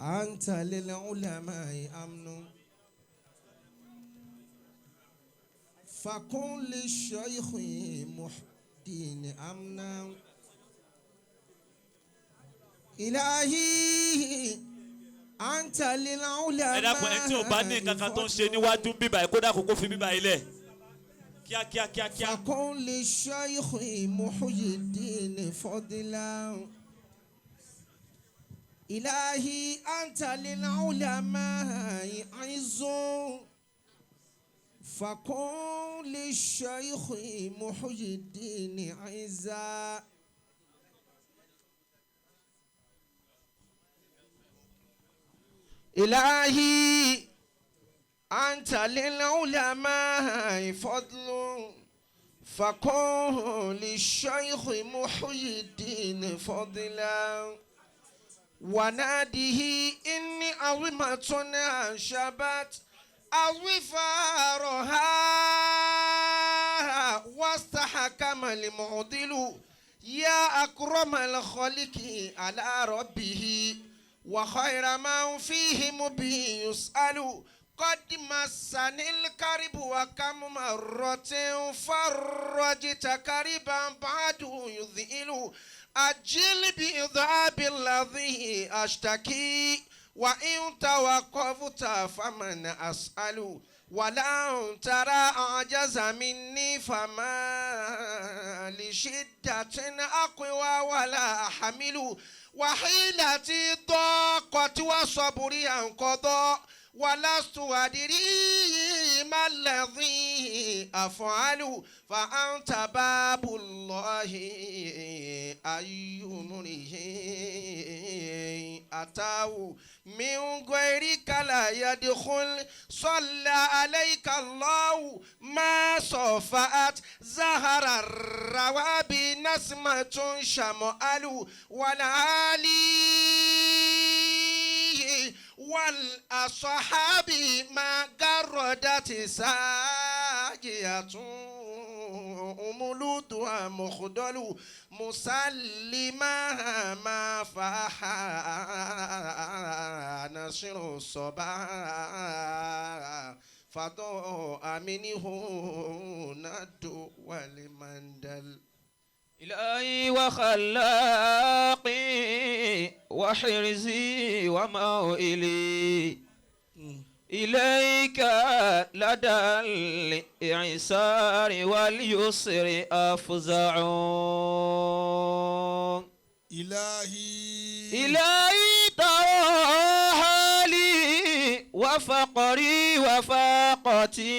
أنت للعلماء أمن فكن للشيخ محي الدين أمنا إلهي أنت Ẹ dákun, ẹ tí ò bá ní للعلماء nǹkan kan tó ń ṣe níwájú bíbá ẹ kó dákun kó fi bíbá ilẹ̀ kíákíá kíákíá. فكن للشيخ محي الدين فضلا إلهي أنت للعلماء عز فكن للشيخ محي الدين عزا إلهي أنت للعلماء فضل فكن للشيخ محي الدين فضلا وناده إني عظمة أنشبت أظفارها واستحكم المعضل يا أكرم الخلق على ربه وخير من فيهم به يسأل قد مسني الكرب وكم مرة فرجت كربا بعد يذئل أجل بإضعاب الذي أشتكي وإن توقفت فمن أسأل ولا ترى أعجز مني فما لشدة أقوى ولا أحمل وحيلتي ضاقت وصبري انقضى ولست أدري ما الذي أفعل فأنت باب الله أي امره أتاه من غيرك لا يدخل صلى عليك الله ما صفأت زهر الروابي نسمة شمال والعالي والأصحاب ما جردت ساجية مولودها مخدل مسلمة ما فاح نصر الصبا فضاء منه ند والمندل إلهي وخلاقي وحرزي وموئلي إليك لدى الإعسار واليسر أفزع إلهي إلهي ترى حالي وفقري وفاقتي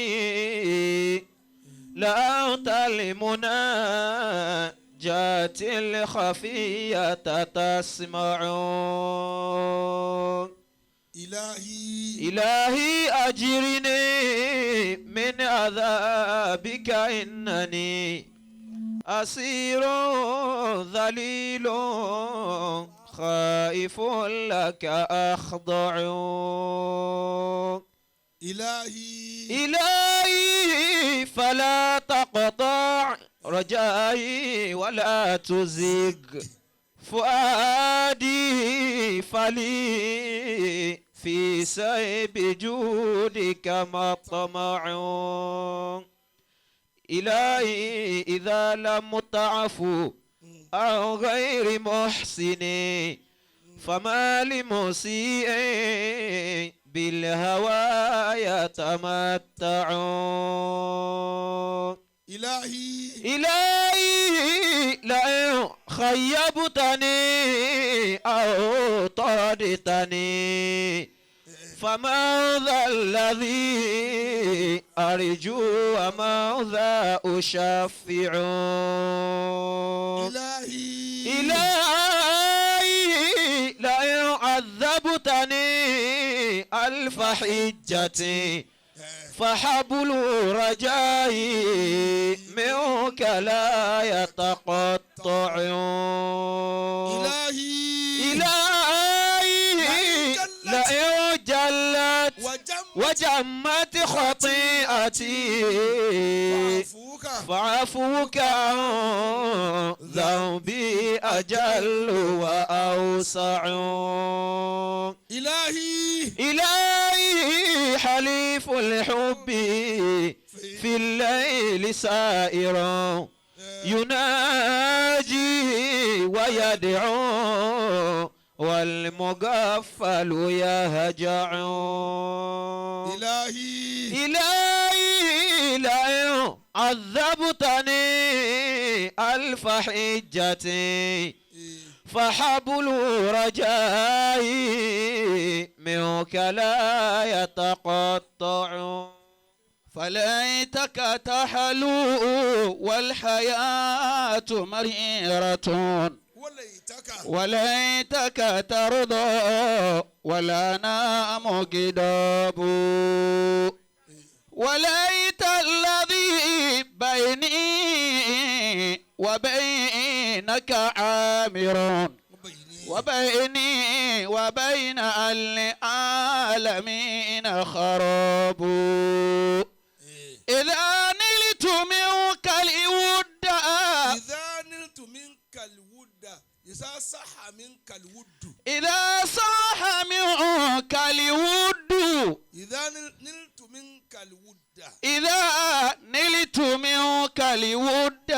لا أنت المناجاة الخفية تسمع إلهي إلهي أجرني من عذابك إنني أسير ذليل خائف لك أخضع إلهي إلهي فلا تقطع رجائي ولا تزغ فؤادي فلي في سيب جودك مطمع إلهي إذا لم تعفو عن غير محسن فما لمسيء بالهوى يتمتع إلهي إلهي لئن خيبتني أو طردتني فما ذا الذي أرجو وما ذا أشفع إلهي إلهي لئن عذبتني ألف حجة فحبل رجائي منك لا يتقطع إلهي إلهي لئن جلت وجمت وجمت خطيئتي فعفوك فعفوك عن ذنبي أجل وأوسع. إلهي إلهي حليف الحب في الليل سائرا يناجي ويدعو والمغفل يهجع. إلهي إلهي لئن عذبتني ألف حجة فحبل رجائي منك لا يتقطع. فليتك تحلو والحياة مريرة وليتك ترضى ولا نام غضب. وليت الذي بيني وبينك عامر وبيني وبين العالمين خراب. إذا نلت منك الود إذا نلت منك الود إذا صح منك الود إذا صح منك الود إذا نلت منك الود إذا نلت منك الود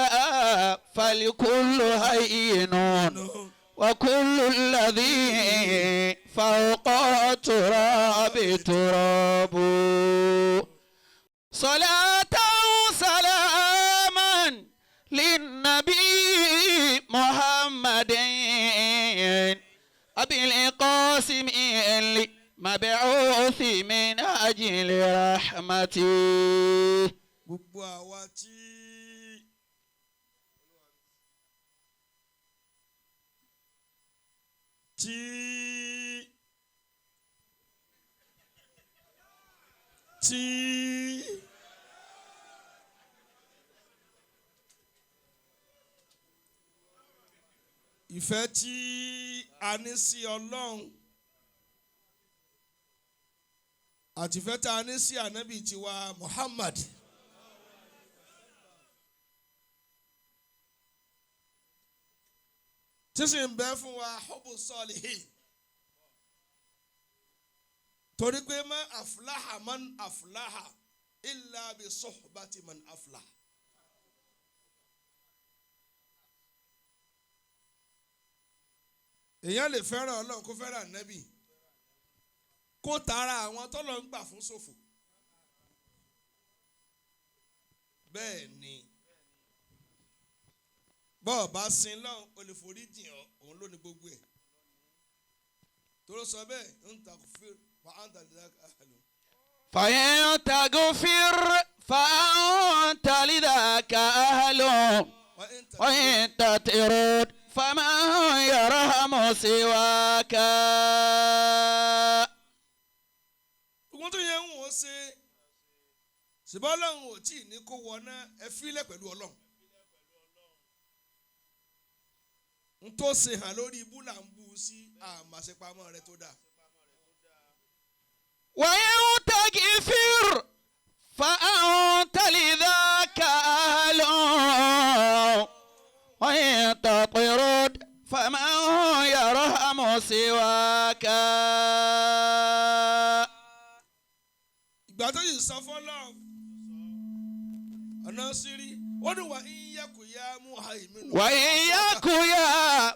فالكل هين وكل الذي فوق التراب تراب. صلاة سلاما للنبي محمد أبي القاسم المبعوث من أجل رحمته. Gbogbo àwa tí tí ìfẹ́ tí a ní sí Ọlọ́run àti ìfẹ́ tí a ní sí ànábì tiwa Muhammad. Tí sì ń bẹ fún wa hubu salihin torí pé ma aflaha man aflaha illa bi suhbati man aflaha. Èèyàn lè fẹ́ràn Ọlọ́run kó fẹ́ràn ànábì kó tara àwọn tọ́lọ̀ ń gbà fún ṣòfò. Bẹ́ẹ̀ ni bọ́ọ̀ bá sin lọ́hùn o lè forí jìn ọ́ òun ló ní gbogbo ẹ̀ tó ló sọ bẹ́ẹ̀ ń ta fír fa anta lidhaka ahlu. فإن تغفر فأنت لذاك أهل وإن تطرد فمن يرحم سواك. Gbogbo tó yẹ ń wọ́n ṣe ṣùgbọ́n Ọlọ́run ò tí ì ní kó wọná ẹ fílẹ̀ pẹ̀lú Ọlọ́run. N tó ṣe hàn lórí ibú là ń bú sí àmàṣepamọ́ rẹ tó dáa. وإن تغفر فأنت لذاك أهل وإن تطرد فمن يرحم سواك. Ìgbà tó yìí sọ fọlọ́run ọ̀nà sírí ó ní wà íyẹ́kù yá muhaiminu. wà íyẹ́kù yá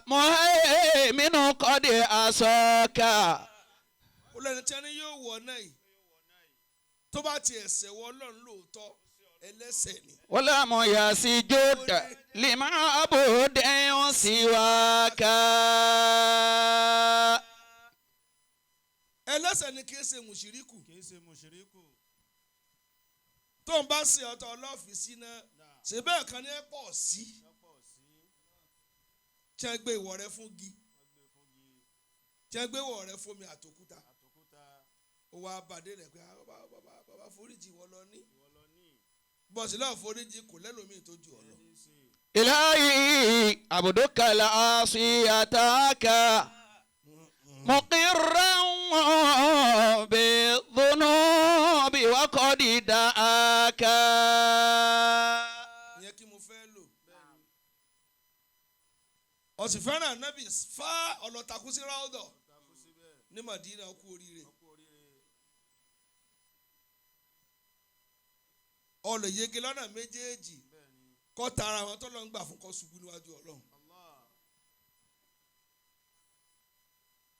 muhaiminu qad asaka. Ó lẹ́ni tí ẹni yóò wọ̀ náà yìí tó bá ti ẹ̀ṣẹ̀ wọ Ọlọ́run lóòótọ́ ẹlẹ́ṣẹ̀ ni. Walamu yasjud lima'budin siwaka. Ẹlẹ́ṣẹ̀ ni kì í ṣe mùṣíríkù. Kì í ṣe mùṣíríkù. Tó ń bá ṣe ọ̀tọ̀ ọlọ́fíìsì náà ṣe bẹ́ẹ̀ kan ní ẹ pọ̀ sí. Tí wọ́n gbé ìwọ̀ rẹ fún gi tí wọ́n gbé ìwọ̀ rẹ fún mi àtòkúta ó wá bàdé rẹ̀ pé bàbá foríjì wọ́n lọ ní bọ́sì náà foríjì kò lẹ́lòmíì tó ju ọ lọ. Ilahi abduka al-asiyataka muqirran bi-dhunubi wa qad da'aka. Ọ̀sìn fẹ́ràn ànábì fá ọlọ́takú sí ráúdọ̀ ní Madina kú oríire. Ọlọ yege lọ́nà méjèèjì kọ́ tara àwọn tó lọ ń gbà fún kọ́ ṣubú níwájú Ọlọ́run.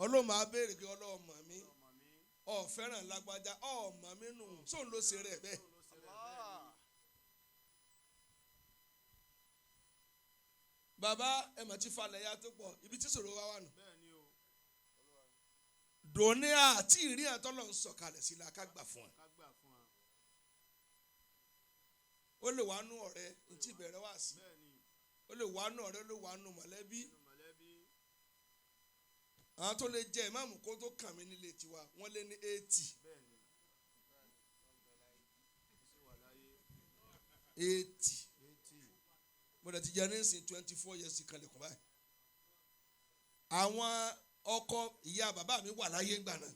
Ọlọ́run máa béèrè pé Ọlọ́run mọ̀ mí, ọ̀ fẹ́ràn lágbájá, ọ̀ mọ̀ mí nù, sóun ló ṣe rẹ̀ bẹ́ẹ̀. Bàbá ẹ mà ti falẹ̀ ya tó pọ̀, ibi tí sòrò wá wà nù. Dòní àti ìrí àtọ́lọ́ ń sọ̀kalẹ̀ sí la ká gbà fún ẹ. Ó lè wá nú ọ̀rẹ́ ntí ìbẹ̀rẹ̀ wá sí, ó lè wá nú ọ̀rẹ́, ó lè wá nú mọ̀lẹ́bí. Àwọn tó lè jẹ ìmáàmù kó tó kàn mí nílé tiwa wọ́n lé ní 80. 80 mo dẹ̀ ti jẹ nísìn 24 years kan lẹ́kùn báyìí. Àwọn ọkọ ìyá bàbá mi wà láyé ńgbà náà,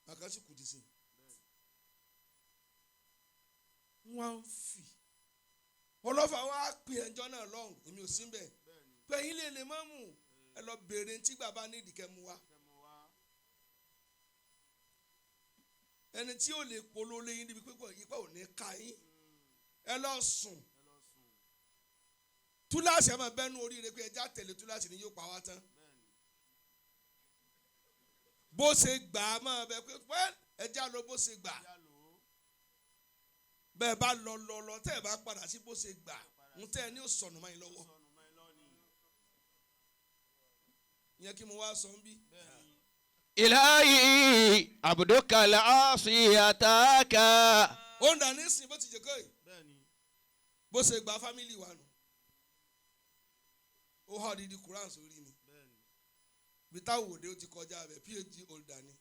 màkà sì kù dì sí. Wọ́n ń fì ọlọ́fà wa pè ẹjọ́ náà lọ́hùn, èmi ò sí bẹ́ẹ̀ pé yín lè lè má mú ẹ lọ bèrè ntí bàbá ní ìdíkẹ́ mu wá. Ẹni tí ó lè polo léyìn níbi pípọ̀ yípa ò ní ka yín, ẹ lọ sùn túláàsì ẹ máa bẹ́nu oríire pé ẹja tẹ̀lé túláàsì ni yóò pa wá tán. Bó ṣe gbà á máa bẹ pé ẹja lọ bó ṣe gbà bẹ́ẹ̀ bá lọ lọ lọ tẹ́ ẹ bá padà sí bó ṣe gbà ń tẹ́ ẹ ní sọnù máa ń lọ́wọ́. Ìyẹn kí mo wá sọ ń bí. Ilahi abduka al-asi ataka. Ó ń dà ní sìn bó ti jẹ́ kọ́ yìí bó ṣe gba fámìlì wa nù. Ó há odidi Quran sórí ni. Bí táwọn òde ó ti kọjá rẹ̀ PhD holder ni.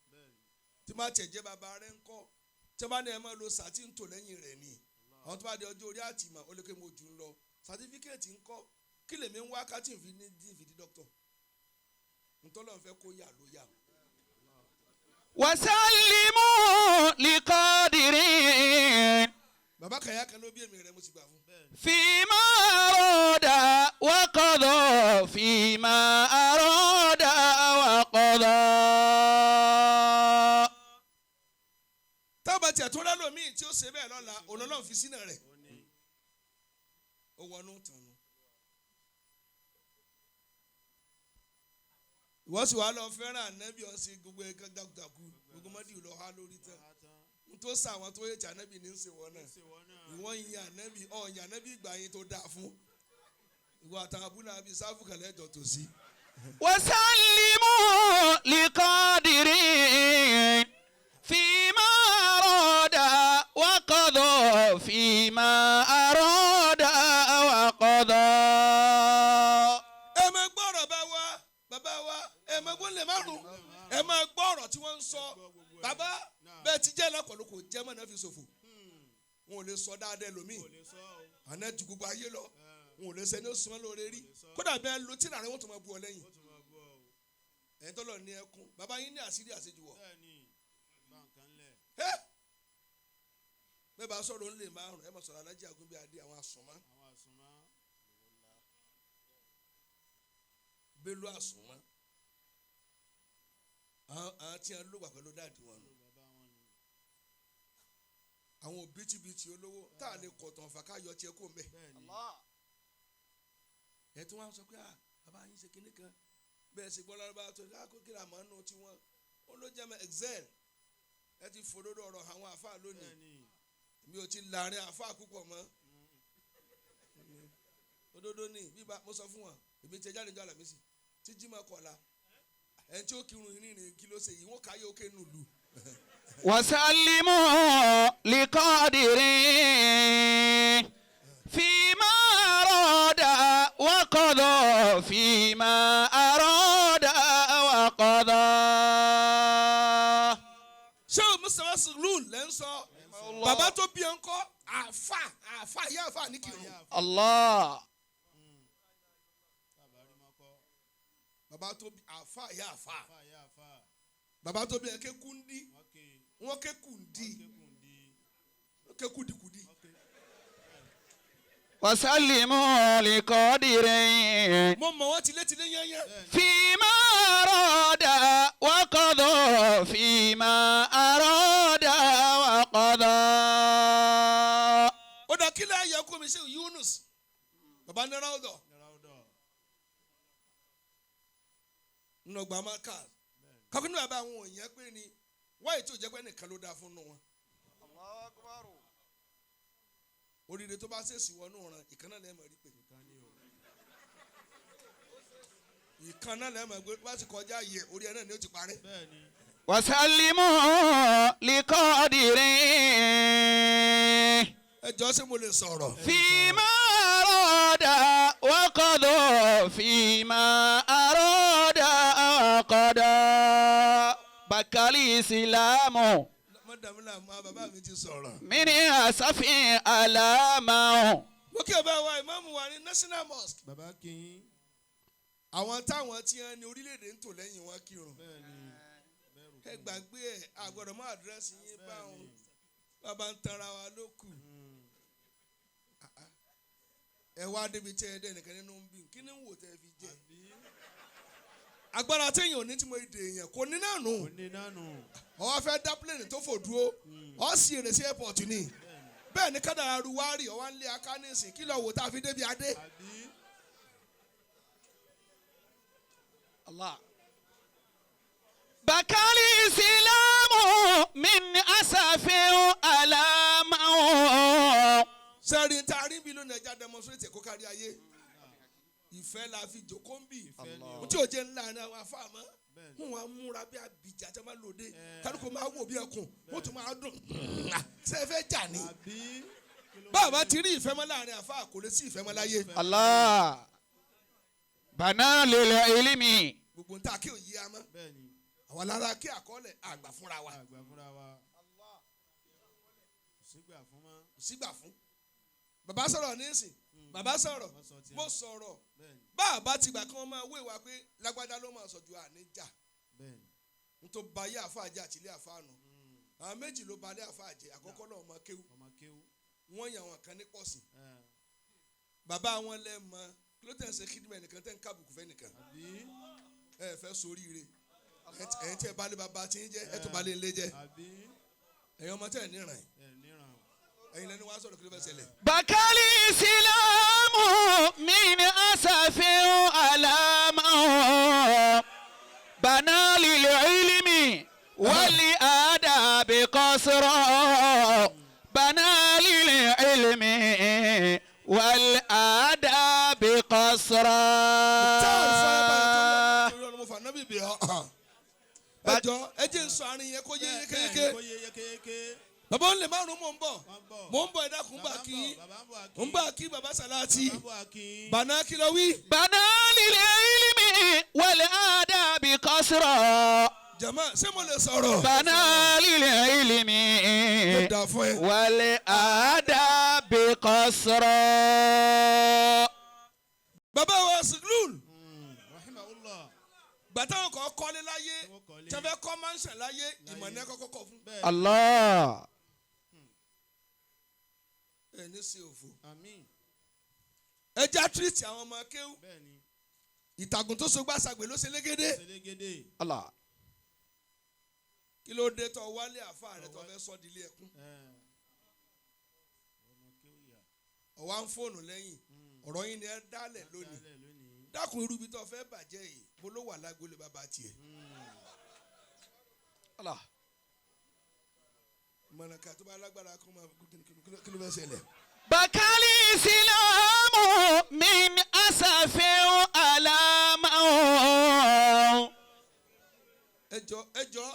Tí má tiẹ̀ jẹ́ bàbá rẹ̀ ń kọ́ tí wọ́n bá ní ẹ máa lo sàtí ń tò lẹ́yìn rẹ̀ ni. Àwọn tó bá di ọjọ́ orí àtìmọ̀ ó lè ké mo jù ń lọ. Sàtífíkẹ́ẹ̀tì ń kọ́ kí lèmi ń wá kátì fi ní fi di dọ́kítọ̀. Ntọ́lọ́ fẹ́ kó yà ló yà. Wasallimu liqadirin. Bàbá kàyà kan ló bí èmi rẹ̀ mo sì gbà fún. Fima arada wa qada fima arada wa qada. Tábà tí àtúndá lòmíì tí ó ṣe bẹ́ẹ̀ lọ́la òun fi sínú rẹ̀. Ó wọnú tànú. Ìwọ sì wá lọ fẹ́ràn ànábì ọ̀sìn gbogbo ẹ̀ka jagunjagun gbogbo mọ́dì lọ há lórí tán. N tó sà àwọn tó yẹ tí ànábì ní í ṣe wọ́n náà. Ìwọ yin ànábì ọ̀yin ànábì ìgbà yín tó dáa fún. Ìwọ àtàwọn abúlé àbí sáfù kàlẹ́ ẹ̀jọ̀ tó sí. Wasallimu liqadirin fima arada wa qada fima arada wa qada. Ẹ máa gbọ́ ọ̀rọ̀ bá wa bàbá wa, ẹ máa gbọ́ lè márùn, ẹ máa gbọ́ ọ̀rọ̀ tí wọ́n ń sọ. Bàbá bẹ́ẹ̀ ti jẹ́ lọ́kọ̀ọ́ kò jẹ́ mọ́ náà fi ṣòfò. Wọn ò lè sọ dáadáa lómi àná ju gbogbo ayé lọ. Wọn ò lè sẹ́ni ó sún lóore rí. Kódà bẹ́ẹ̀ lo tí nàrẹ́ wọn tó máa bu ọ lẹ́yìn. Ẹ̀yin tó lọ ní ẹkún bàbá yín ní àṣírí àṣejù wọ̀. Bẹ́ẹ̀ bá sọ̀rọ̀ ń lè márùn, ẹ máa sọ̀rọ̀ alájí àgúnbí adé àwọn àsùnmọ́. Bello àsùnmọ́. Àwọn tí wọn lò wà pẹ̀lú dáàdì wọn nù. Àwọn òbítíbitì olówó tá a lè kọ̀tàn fà ká yọ tiẹ̀ kó mbẹ́. Ẹ tí wọ́n sọ pé bàbá yín ṣe kinní kan bẹ́ẹ̀ ṣe gbọ́ lárúbá tó ní kó kí làmọ́ nù tiwọn. Ó ló jẹ́ mọ́ excel. Ẹ ti fòdodo ọ̀rọ̀ àwọn àfáà lónìí. Mi ò ti láàrin àfáà púpọ̀ mọ́. Òdodo ni bíbá mo sọ fún wọn èmi ti jáde ní Àlàmísì tí Jímọ̀ kọ̀la ẹni tí ó kírun ìrìnrìn kí ló ṣe yìí wọ́n káyé òkè nùlù. Wasallimu liqadirin fima arada wa qada fima arada wa qada. Ṣé o Mustapha Sulul lẹ́ ń sọ? Bàbá tó bí ẹ ń kọ́ àfà àfà ìyá àfà ní kírun. Allah. Bàbá tó bí àfà ìyá àfà. Bàbá tó bí ẹ ké kúndí. Wọ́n ké kùndí. Wọ́n ké kùdìkùdì. وسلموا لقادر Mo mọ̀ wọ́n tilétilé yẹ́nyẹ́. فيما أراد وقضى فيما أراد وقضى. Ó dà kí láàyè ọkọ mi ṣe Yunus baba ní ráúdọ̀ nínú ọgbà maka kakúndùn bàbá àwọn òyìn pé ni wáyé tí ò jẹ́ pé nìkan ló dáa fún un wọn. Oríire tó bá ṣèṣì wọnú ọ̀ràn ìkan náà lẹ́ẹ̀mọ̀ rí pé ìkan náà lẹ́ẹ̀mọ̀ gbé bá ti kọjá yẹ orí ẹ̀ náà ni ó ti parẹ́. وسلموا لقادر Ẹ jọ ṣé mo lè sọ̀rọ̀. فيما أراد وقضى فيما أراد وقضى بكى الإسلام Mọ́dàmúlà mọ́ bàbá mi ti sọ̀rọ̀. من أسف على ما Mo kí ọba wa ìmáàmù wa ní National Mosque. Bàbá kìí. Àwọn táwọn tí wọ́n ní orílẹ̀-èdè ń tò lẹ́yìn wọn kírun. Ẹ gbàgbé ẹ àgbọ̀dọ̀ mọ́ àdírẹ́sì yín báwọn bàbá ń tanra wa ló kù. Ẹ wá débi tẹ́ ẹ dẹ́ nìkan nínú ń bí kí ni ń wò tẹ́ ẹ fi jẹ. Agbára téèyàn ò ní tí mo dè èèyàn kò ní náà nù. Ó wá fẹ́ dá pílẹ̀nì tó fò dúró ó sì èrè sí airport ni. Bẹ́ẹ̀ ni kádàrá ruwárì ó wá ń lé aká nísìn kí lọ wò tá a fi débi adé. الله بكى الإسلام من أسف على ما Sẹ́ẹ̀rì ń ta àríbi lónìí ẹja demonstrate kó kárí ayé. Ìfẹ́ la fi jòkó ń bì. Mo tí ò jẹ́ ńlá ní àwọn afáàmọ́. Wọ́n wá múra bí abìjà tí wọ́n bá lòde. Kálukú máa wò bí ẹkùn. Wọ́n tún máa dùn. Ṣé ẹ fẹ́ jà ní? Báwa ti rí ìfẹ́ mọ́ láàrin àfáà kò lè sí ìfẹ́ mọ́ láyé. الله بنى للعلم Gbogbo ń ta kí òye a mọ́. Àwọn alára kí àkọọ́lẹ̀ àgbà fúnra wa. Kò sígbà fún. Bàbá sọ̀rọ̀ nísìn. Bàbá sọ̀rọ̀. Mo sọ̀rọ̀. Báàbá ti gbà kí wọ́n máa wéwà pé lágbádá ló máa sọ̀jú àníjà. N tó ba ayé àfáà jẹ́ àti ilé àfáà nù. Àwọn méjì ló ba ilé àfáà jẹ́. Àkọ́kọ́ náà ọmọ kéwú. Wọ́n yan àwọn kan ní pọ̀sìn. Bàbá wọn lẹ́ mọ kí ló tẹ̀ ń ṣe kídìmẹ̀ nìkan tẹ̀ ń kábùkù fẹ́ nìkan. Ẹ fẹ́ soríire. Ẹ̀yin tí ẹ bá lé bàbá tí ń jẹ́ ẹ tó bá lé ńlé jẹ́. Ẹ̀yin ọmọ tẹ̀ níran ẹ̀. Ẹ̀yin lẹ́nu wá sọ̀rọ̀ kí ló fẹ́ ṣẹlẹ̀. بكى الإسلام من أسف على ما بنى للعلم والآداب قصرا بنى للعلم والآداب قصرا. Táwọn farabalẹ̀ tó lọ́nà torí ọ̀nà mo fà nábì bì ọ́. Ẹ jọ ẹ jẹ́ n sọ àárín yẹn kó yé yékéyéké. Bàbá ń lè márùn-ún mò ń bọ̀. Mò ń bọ̀ ẹ dákun bá kí. Mò ń bá kí bàbá Sàláàtì. Bàná kí lọ wí. بنى للعلم والآداب قصرا Jàmá ṣé mo lè sọ̀rọ̀? بنى للعلم Ó dà fún ẹ. والآداب قصرا. Bàbá wa Siglul. Gbàtà wọn kọ́ kọ́lé láyé tí wọ́n fẹ́ kọ́ mansion láyé ìmọ̀ ní kọ́kọ́ kọ́ fún. الله Ẹ ní sí òfò. Ẹ já tírìtì àwọn ọmọ kéwú. Ìtàgùn tó so gbàsàgbè ló ṣe légédé. الله Kí ló dé tó wálé àfa rẹ tó fẹ́ sọ di ilé ẹkún? Ọ̀wá ń fóònù lẹ́yìn. Ọ̀rọ̀ yín ni ẹ dálẹ̀ lónìí. Dákun irú ibi tó fẹ́ bàjẹ́ yìí bó ló wà lágbolé bàbá tiẹ̀. الله Mọ̀nàkà tó bá lágbára kó máa kí ló fẹ́ ṣẹlẹ̀? بكى الإسلام من أسف على ما Ẹ jọ ẹ jọ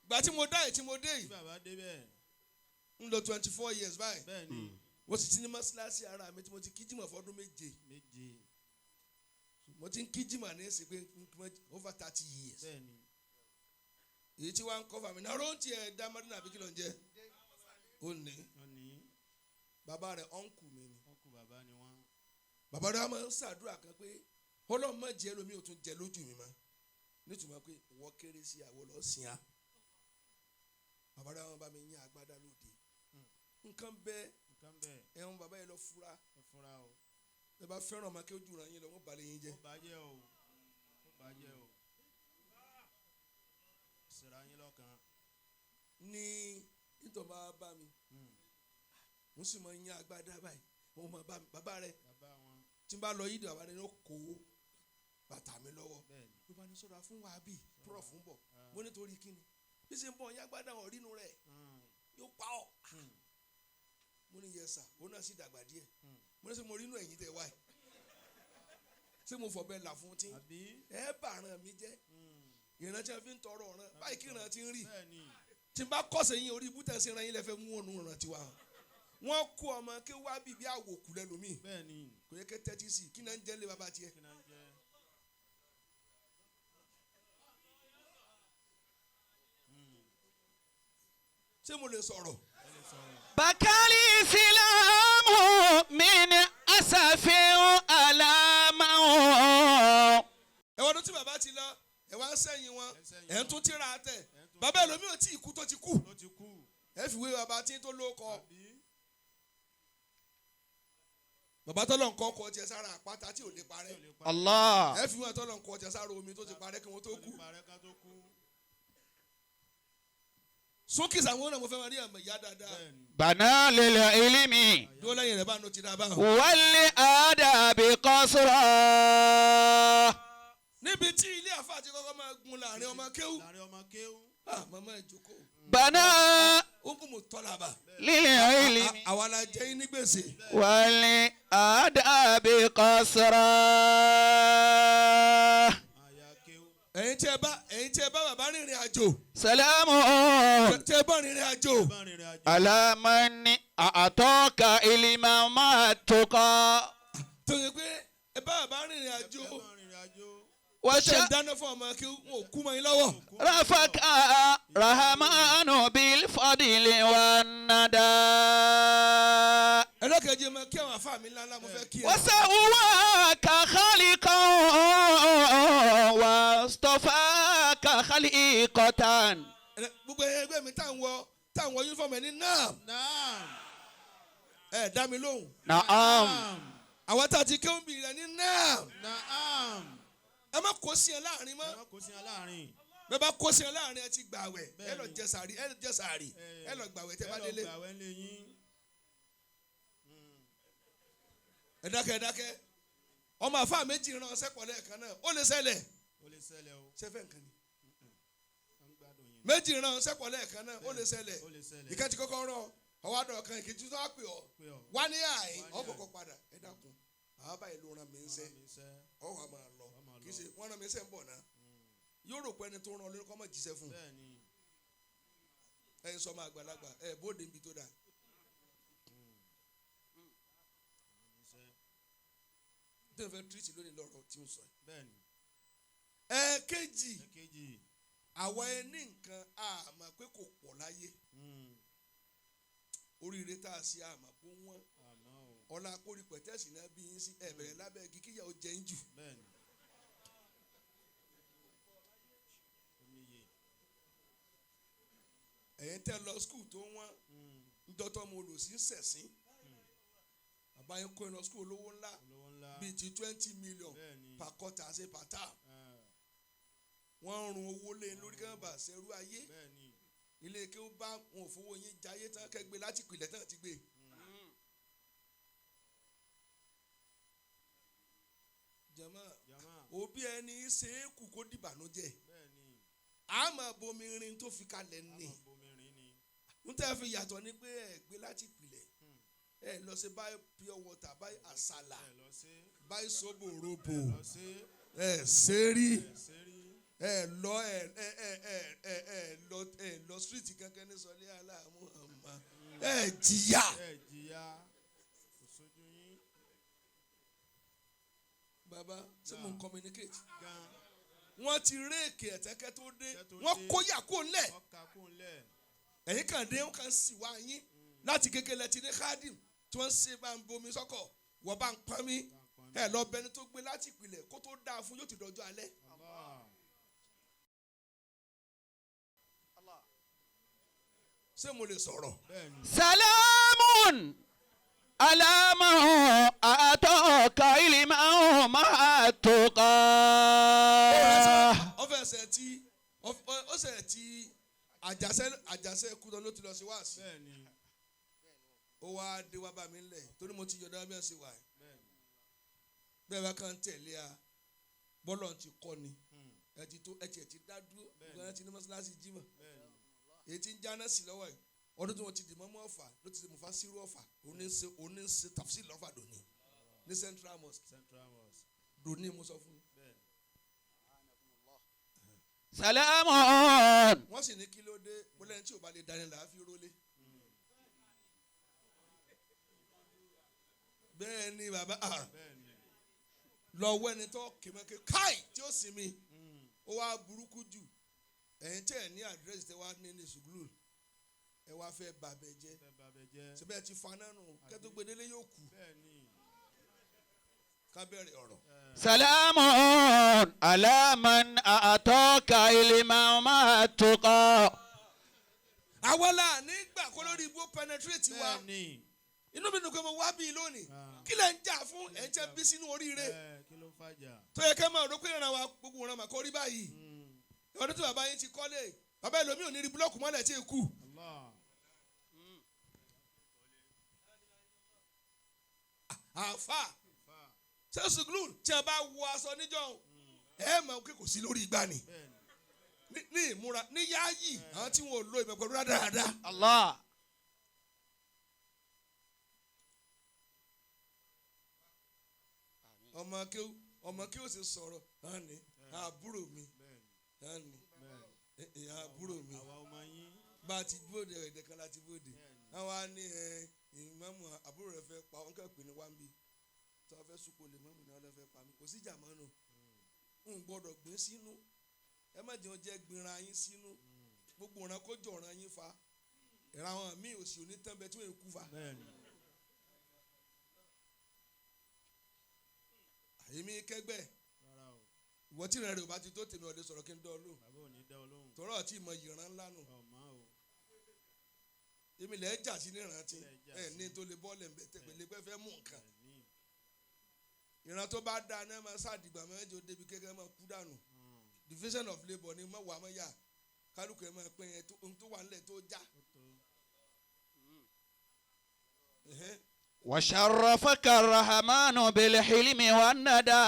gbà tí mo dá yìí tí mo dé yìí ń lọ 24 years báyìí. Mo sì ti ní mọ́ṣáláṣí ara mi tí mo ti kí jìmọ̀ fọ́dún méje. Mo ti ń kí jìmọ̀ ní ìsìn pé over 30 years. Èyí tí wàá ń kọ́ fàmì náà ló ń tiẹ̀ dá mọ́dún àbí kí ló ń jẹ́? Ó ní bàbá rẹ̀ ọ̀nkù mi ni. Bàbá rẹ̀ máa ń ṣàdúrà kan pé Ọlọ́run má jẹ́ lómi ò tún jẹ lójú mi mọ́. Nítorí pé ìwọ kéré sí àwọn lọ sìn á. Bàbá rẹ̀ wọn bá mi yín agbádá lóde. Nǹkan bẹ́ẹ̀ ẹ̀hún bàbá yẹn lọ fura. Ẹ bá fẹ́ràn ọmọ kí ó jùrọ̀ yín lọ, wọ́n balẹ̀ yín jẹ́. Ní nítorí bá bá mi, mo sì máa ń yán agbádá báyìí, mo máa bá mi bàbá rẹ tí n bá lọ yídìí bàbá rẹ ní ó kó bàtà mi lọ́wọ́. Ló bá ní sọ̀rọ̀ fún wa bí prof ń bọ̀, mo nítorí kíni bí ṣe ń bọ̀ yán agbádá wọn rínú rẹ̀ yóò pa ọ́. Mo ní yẹ sà, òun náà sì dàgbà díẹ̀. Mo ní sọ mo rínú ẹ̀yìn tẹ̀ wáyé, ṣé mo fọ̀ bẹ́ẹ̀ là fún tí ẹ bá ràn mí jẹ́ ìrántí ẹ fi ń tọrọ ọ̀ràn báyìí kí ìrántí ń rí tí n bá kọ́sẹ̀ yín orí ibùtẹ̀ sí ìran yín lẹ́fẹ̀ẹ́ mú ònú ìrántí wa. Wọ́n kó ọmọ kí wá bìbí àwòkù lẹ́nu mi kò yẹ kẹ́ tẹ́tí sí i kí náà ń jẹ́ lé bàbá tiẹ̀. Ṣé mo lè sọ̀rọ̀? Bakali Isilamu min asafin alama. Ẹ wọ́n tí bàbá ti lọ, ẹ wá ń sẹ́yìn wọn, ẹ̀ ń tún tíra tẹ̀. Bàbá ẹlòmíì ò tí ì kú tó ti kú. Ẹ fi wé bàbá tí tó ló kọ. Bàbá tọ́lọ̀ ń kọ́ ọkọ̀ tiẹ̀ sára àpáta tí ò lè parẹ́. Allah. Ẹ fi wé tọ́lọ̀ ń kọ́ tiẹ̀ sára omi tó ti parẹ́ kí wọ́n tó kú. Sókè sàwọn ọ̀nà mo fẹ́ máa rí àmọ̀ ìyá dáadáa. Bana lil ilmi. Dúró lẹ́yìn rẹ̀ bá ń ti dáa báwọn. Wal adabi qasra. Níbi tí ilé àfa àti kọ́kọ́ máa gun láàrin ọmọ kéwú. Ah, màmá ẹ̀ jókòó. Bana Ó kún mo tọ́lá bá. lil ilmi. Àwa la jẹ́ yín ní gbèsè. Wal adabi qasra. Ẹ̀yin tí ẹ bá bàbá rìnrìn àjò. Salamu. Tí ẹ bá rìnrìn àjò. Ala man a'taka ilma ma tuqa. Tó ṣe pé ẹ bá bàbá rìnrìn àjò. Wa Ṣé ń dáná fún ọmọ kí wọn ò kú mọ́ yín lọ́wọ́? Rafaka Rahmanu bil fadli wan nada. Ẹlọ́kẹ̀jẹ̀ máa kí àwọn àfáà mi ńláńlá mo fẹ́ kí ẹ. Wasawwaka khaliqan wastafaka khaliqatan. Gbogbo ẹgbẹ́ mi tá à ń wọ yúnífọ̀mù ẹ̀ ní náà. Ẹ dá mi lóhùn. Naam. Àwọn tá a ti kéwòn bì rẹ̀ ní náà. Ẹ má kó sí ẹ láàrin mọ́. Bẹ́ẹ̀ bá kó sí ẹ láàrin ẹ ti gbàwẹ̀. Ẹ lọ jẹ sàárì, ẹ lọ jẹ sàárì, ẹ lọ gbàwẹ̀ tẹ bá délé. Ẹ dákẹ́, ẹ dákẹ́. Ọmọ àfa méjì ràn ọsẹ pọ̀ lẹ́ẹ̀kan náà, ó lè ṣẹlẹ̀. Ṣé fẹ́ nǹkan ni? Méjì ràn ọsẹ pọ̀ lẹ́ẹ̀kan náà, ó lè ṣẹlẹ̀. Ìkan ti kọ́kọ́ rán ọwọ́ àdọ̀ kan, ìkejì tó wá pè ọ́. Wá ní àyè, ọkọ̀ọ̀kọ̀ padà. Ẹ dákun, bàbá báyìí ló ràn mí ń sẹ́. Ọ wà máa lọ. Kì í ṣe wọ́n rán mi sẹ́ ń bọ̀ náà. Yóò rò pé ẹni tó rán ọ lórí kọ́ mọ̀ jíṣẹ́ fún un. Ẹ̀yin sọ ma àgbàlagbà, ẹ̀ bóde níbi tó dáa. Tí o fẹ́ tírìtì lónìí lọ́rọ̀ tí o sọ yìí. Ẹ̀ẹ̀kejì, àwa ẹni nǹkan a mọ̀ pé kò pọ̀ láyé. Oríire tá a ṣe a mọ̀ pé wọ́n. Ọlá akóri pẹ̀tẹ́sì náà bí yín sí ẹ̀bẹ̀rẹ̀ lábẹ́ igi kíyà ó jẹ́ ń jù. Ẹ̀yin tẹ́ lọ skul tó wọ́n ńdọ́tọ́ mo lò sí sẹ̀sìn. Bàbá yín kó ẹ lọ skul olówó ńlá bíi ti 20 million per quarter ṣe per term. Wọ́n ń run owó lé lórí kí wọ́n bá ṣerú ayé. Ilé kí ó bá wọn ò fowó yín jayé tán kẹ́gbẹ́ láti ìpìlẹ̀ tán ti gbé. Jàmá, òbí ẹni ṣe é kù kó dìbànújẹ́. A máa bomi rin tó fi kalẹ̀ ní. N tẹ́ fi yàtọ̀ ni pé ẹ gbé láti ìpìlẹ̀. Ẹ lọ sí buy pure water, buy àsálà, buy soborobo. Ẹ ṣe rí. Ẹ lọ ẹ ẹ ẹ ẹ ẹ ẹ lọ ẹ lọ street kankan ní sọlé aláàmú ọmọ. Ẹ jìyà. Bàbá, ṣé mo ń communicate? Wọ́n ti réèkì ẹ̀tẹ́kẹ́ tó dé, wọ́n kó yà kó lẹ̀. Ẹ̀yin kàn dé, wọ́n kàn sì wá yín. Láti kékeré ti ní khadim tí wọ́n ń ṣe bá ń bomi sọ́kọ̀, wọ́n bá ń pọ́n mi. Ẹ lọ bẹni tó gbé láti ìpìlẹ̀ kó tó dáa fún yóò ti dọjọ́ alẹ́. Ṣé mo lè sọ̀rọ̀? Salamun على من أعطاك علما مع التقى. Ọfẹsẹ̀ tí ọsẹ̀ tí àjàṣẹ́ kú ló ti lọ sí wáàsí. Ó wá dé wá bá mi ńlẹ̀ torí mo ti yọ̀dọ̀ bí wọ́n ṣe wà. Bẹ́ẹ̀ bá kàn tẹ̀lé a bọ́lọ̀ ti kọ́ ni ẹ ti tó ẹ tiẹ̀ ti dá dúró gbọ́dọ̀ ti ní mọ́ṣáláṣí jímọ̀ èyí tí ń jáná sí lọ́wọ́ yìí ọdún tí wọ́n ti dì mọ́mọ́ Ọ̀fà ló ti mú fásirú Ọ̀fà òní ń ṣe tafsir lọ́fà dòní ní Central Mosque dòní mo sọ fún yín. Salamu. Wọ́n sì ní kí ló dé mo lẹ́ni tí ò bá lè dání là á fi rólé. Bẹ́ẹ̀ ni bàbá lọ́wọ́ ẹni tó kèmọ́kè káì tí ó sinmi ó wá burúkú jù ẹ̀yin tẹ́ ẹ̀ ní àdírẹ́sì tẹ́ wá ní ní sùgúlù ẹ wá fẹ́ bàbẹ̀ jẹ́ síbẹ̀ ti faná nù kẹ́tọ́ gbedele yóò kú kábẹ́rẹ́ ọ̀rọ̀. Salamu ala man a'taka ilman ma'a tuqa. Àwa la nígbà kó lórí igbó penetrate wa inú mi nìkan mo wá bí lónìí kí lẹ̀ ń jà fún ẹ̀ ń jẹ́ bí sínú oríire tó yẹ kẹ́ máa rò pé ìran wa gbogbo ìran mà kó rí báyìí ọdún tí bàbá yín ti kọ́lé bàbá ẹlòmíì ò ní rí búlọ́ọ̀kù mọ́lẹ̀ tí ì kú. Àfà sẹ́sùgùlù tí a bá wọ aṣọ níjọ́ ẹ mọ̀ pé kò sí lórí igbá ni ní ìmúra ní yáàyì àwọn tí wọn ò lo ìmọ̀ pẹ̀lú rádaràda. Allah. Ọmọ kí o sì sọ̀rọ̀ hàn ní àbúrò mi hàn ní àbúrò mi bá a ti bóde ẹ̀ẹ́dẹ̀ kan láti bóde àwọn á ní ìmọ̀mù àbúrò rẹ̀ fẹ́ pa wọn kàn pé ní wáńbí tí wọ́n fẹ́ súpò lè mọ̀mù náà lọ́ fẹ́ pa mí kò sí ìjà mọ́nù ń gbọ́dọ̀ gbé sínú ẹ má jẹun jẹ́ gbinra yín sínú gbogbo ọ̀ràn kó jọ ọ̀ràn yín fa ìran àwọn míì òsì onítànbẹ tí wọ́n kú fa. Èmi kẹgbẹ́ ìwọ tí ìrìn rẹ̀ ò bá ti tó tèmi ọ̀lẹ́ sọ̀rọ̀ kí n dán ọ lóhùn tọ́rọ̀ tí ìmọ̀ ìran ńlá nù èmi lẹ́ẹ̀ jà sí nírántí ẹ̀ ní tó lè bọ́ọ̀lù ẹ̀ǹbẹ̀ tẹ̀pẹ̀lẹ́ pẹ́ fẹ́ mú nǹkan ìran tó bá dáa náà máa ṣàdìgbà mẹ́jọ débi kékeré máa kú dànù division of labour ni mọ̀ wà mọ̀ yà kálukú ẹ̀ máa pín ẹ̀ ohun tó wà nílẹ̀ tó já. وشرفك الرحمن بالحلم والندى.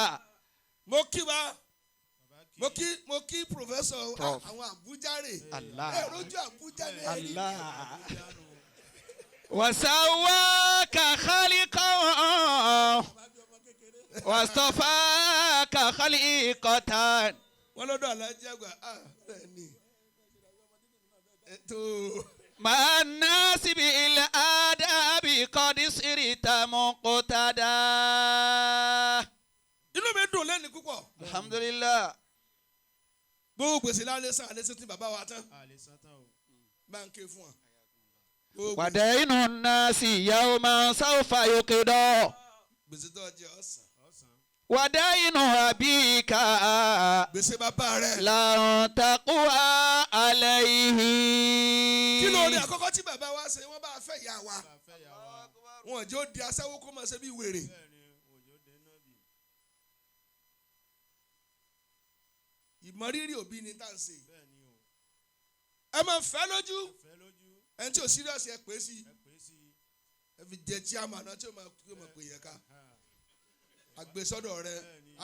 Mo kí wa mo kí professor àwọn Abuja rè ẹ rojú Abuja ní ẹrí. وسواك خلقا واصطفاك خليقة. Wọ́n lọ́dọ̀ alájí àgbà bẹ́ẹ̀ ni ètò. مع الناس بالآداب قد صرت مقتدى. Inú mi dùn lẹ́nu púpọ̀. Alhamdulillah. Gbogbo gbèsè lálẹ́ sàn alẹ́ sàn tí bàbá wa tán. Bá ń ké fún wa. ودين الناس يوما سوف يقضى. Gbèsè tó jẹ ọ̀sán. ودين أبيك Gbèsè bàbá rẹ̀. لن تقوى عليه. Kí ló rí àkọ́kọ́ tí bàbá wa ṣe wọ́n bá fẹ́ ìyá wa. Wọ́n jẹ́ ó di aṣẹ́wó kó máa ṣe bí wèrè. Ìmọ̀rírì òbí ni tá à ń ṣe. Ẹ máa fẹ́ lójú. Ẹni tí ò serious ẹ pè é sí. Ẹ fi jẹ chairman náà tí ó máa pè yẹn ká. Àgbésọ́dọ̀ rẹ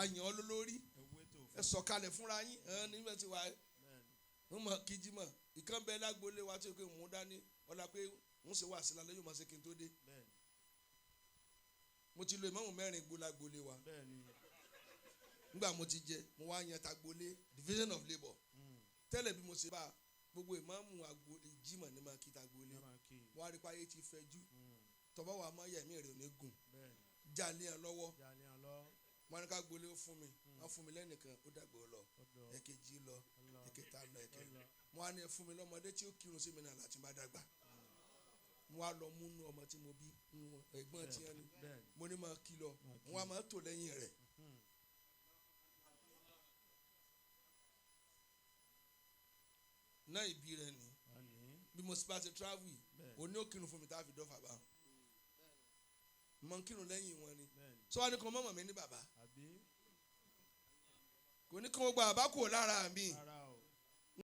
àyàn ọ́ lórí. Ẹ sọ̀kalẹ̀ fúnra yín. Ẹ nígbà tí wà á ń mọ kíjímọ̀. Ìkan bẹ lágboolé wa tí o pé òun dání ọ̀la pé òun ṣe wà sí lálẹ́ yóò máa ṣe kí n tó dé. Mo ti lo ìmáàmù mẹ́rin gbó lágboolé wa. Nígbà mo ti jẹ mo wá yan tagboolé division of labour. Tẹ́lẹ̀ bí mo ṣe bá gbogbo ìmáàmù agboolé jímọ̀ ní máa kí tagboolé. Wọ́n á rí páyé ti fẹjú. Tọ́ba wa máa yẹ ẹ̀mí rẹ̀ ò ní gùn. Jalè ẹ̀ lọ́wọ́. Wọ́n á ní ká gboolé ó fún mi. Wọ́n fún mi lẹ́nìkan ó dàgbé ó lọ. Ẹ̀kejì lọ ẹ̀kẹta lọ ẹ̀kẹrin. Wọ́n á ní ẹ fún mi lọ́mọdé tí ó kírun sí mi náà láti má dàgbà. Wọ́n á lọ mú nú ọmọ tí mo bí ẹ̀gbọ́n tí wọ́n ní. Mo ní máa kí lọ. Wọ́n á máa tò lẹ́yìn rẹ̀. Náà ìbí rẹ ni bí mo bá ṣe travel yìí òní ó kírun fún mi tá a fi dọ́fà bá wọn. Mọ̀ ń kírun lẹ́yìn wọn ni. Sọ wá ní kí wọ́n mọ̀mọ́ mi ní bàbá. Kò ní kí wọ́n gba bàbá kúrò lára mi.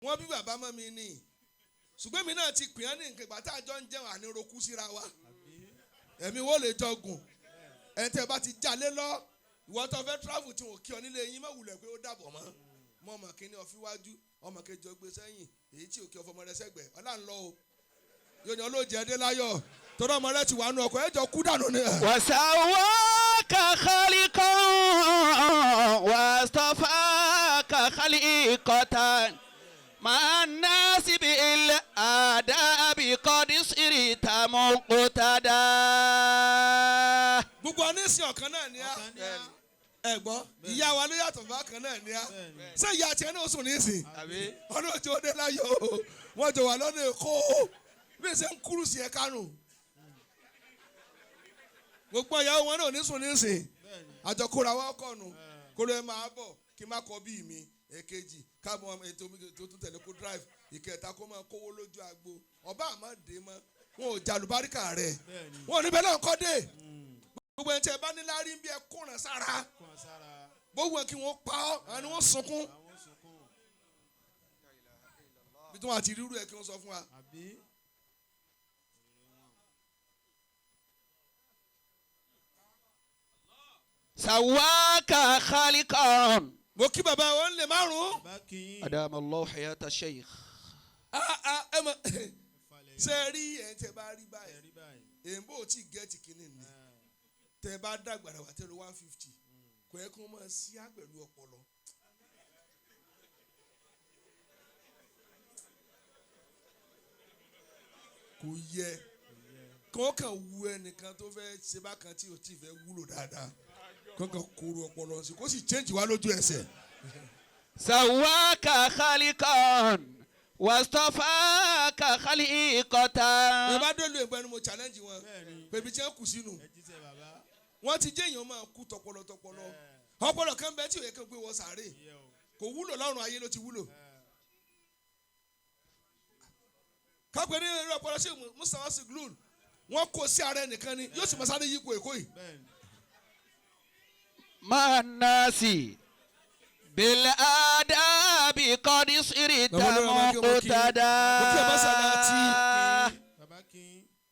Wọ́n bí bàbá mọ́ mi ní. Ṣùgbọ́n èmi náà ti pè é ní nǹkan ìgbà tá a jọ ń jẹun ànírokú síra wa. Ẹ̀mí wo lè jọ gùn. Ẹni tẹ́ bá ti jalè lọ, ìwọ tó fẹ́ travel tí wọ́n kí ọ nílé yín má wulẹ̀ pé ó dàbọ̀ mọ́. Mọ ọmọ kìíní ọfí wájú, ọmọ kejì ọgbẹ́ sẹ́yìn, èyí tí òkè ọfọmọ rẹ sẹ́gbẹ̀, ọlá ń lọ o. Yóò ní ọlọ́jẹ́ dé láyọ̀, tọ́lá ọmọ rẹ ti wà nù ọkọ̀ ẹ̀jọ̀ kú dànù ni. وسواك خالقا واصطفاك خليقة مع الناس بالآداب قد صرت مقتدى. Gbogbo onísìn ọ̀kan náà ni á. Ẹ gbọ́, ìyá wa ló yàtọ̀ bákan náà ni á. Ṣé ìyá tiẹ̀ náà sùn nísìn? Ọlọ́jọ́ dé láyọ̀ o, wọ́n jọ wà lọ́nà Èkó o, bí ṣe ń kúrú sí ẹ kánò. Gbogbo ìyàwó wọn náà ní sùn nísìn. Àjọkóra wa kọ̀nù, kó ló ẹ máa bọ̀ kí n má kọ bí mi. Èkejì, káàbọ̀ ètò tó tún tẹ̀lé kó drive. Ìkẹta kó máa kówó lójú agbo. Ọba àmọ́ dé mọ́, wọn ò jàlùbáríkà rẹ̀. Wọn ò ní bẹ́ẹ̀ náà kọ́ dé. Gbogbo ẹni tí ẹ bá ní láárí ń bí ẹ kóran sára. Gbogbo ẹ kí wọ́n pa ọ́, àwọn ni wọ́n sunkún. Bí tí wọ́n àti rírú ẹ kí wọ́n sọ fún wa. سواك خالقا. Mo kí bàbá wọn lè márùn-ún. أدام الله حياة الشيخ. Ẹ mọ̀ ṣe é rí ẹ̀ tẹ́ bá rí báyìí, èyí bó tí gẹ́ẹ̀tì kínní ni tẹ́ bá dàgbà dàgbà tẹ́ lọ 150 kò yẹ kí wọ́n máa ṣíá pẹ̀lú ọpọlọ. Kò yẹ kí wọ́n kàn wu ẹnìkan tó fẹ́ ṣe bákan tí ò tí fẹ́ wúlò dáadáa kí wọ́n kàn kóró ọpọlọ sí kó sì change wá lójú ẹsẹ̀. سواك خالقا واصطفاك خليقة. Ẹ bá dé lu ìbọn ẹni mo challenge wọn pèbí tí wọ́n kù sínú wọ́n ti jẹ́ èèyàn máa kú tọpọlọtọpọlọ ọpọlọ kan bẹ́ẹ̀ tí òye kan gbé wọ sàárè kò wúlò lọ́rùn ayé ló ti wúlò. Kápẹ́ ní irú ọpọlọ sí Mustapha Siglul wọ́n kó sí ara ẹnìkan ni yóò sì máa sáré yípo Èkó yìí. مع الناس بالآداب قد صرت مقتدى.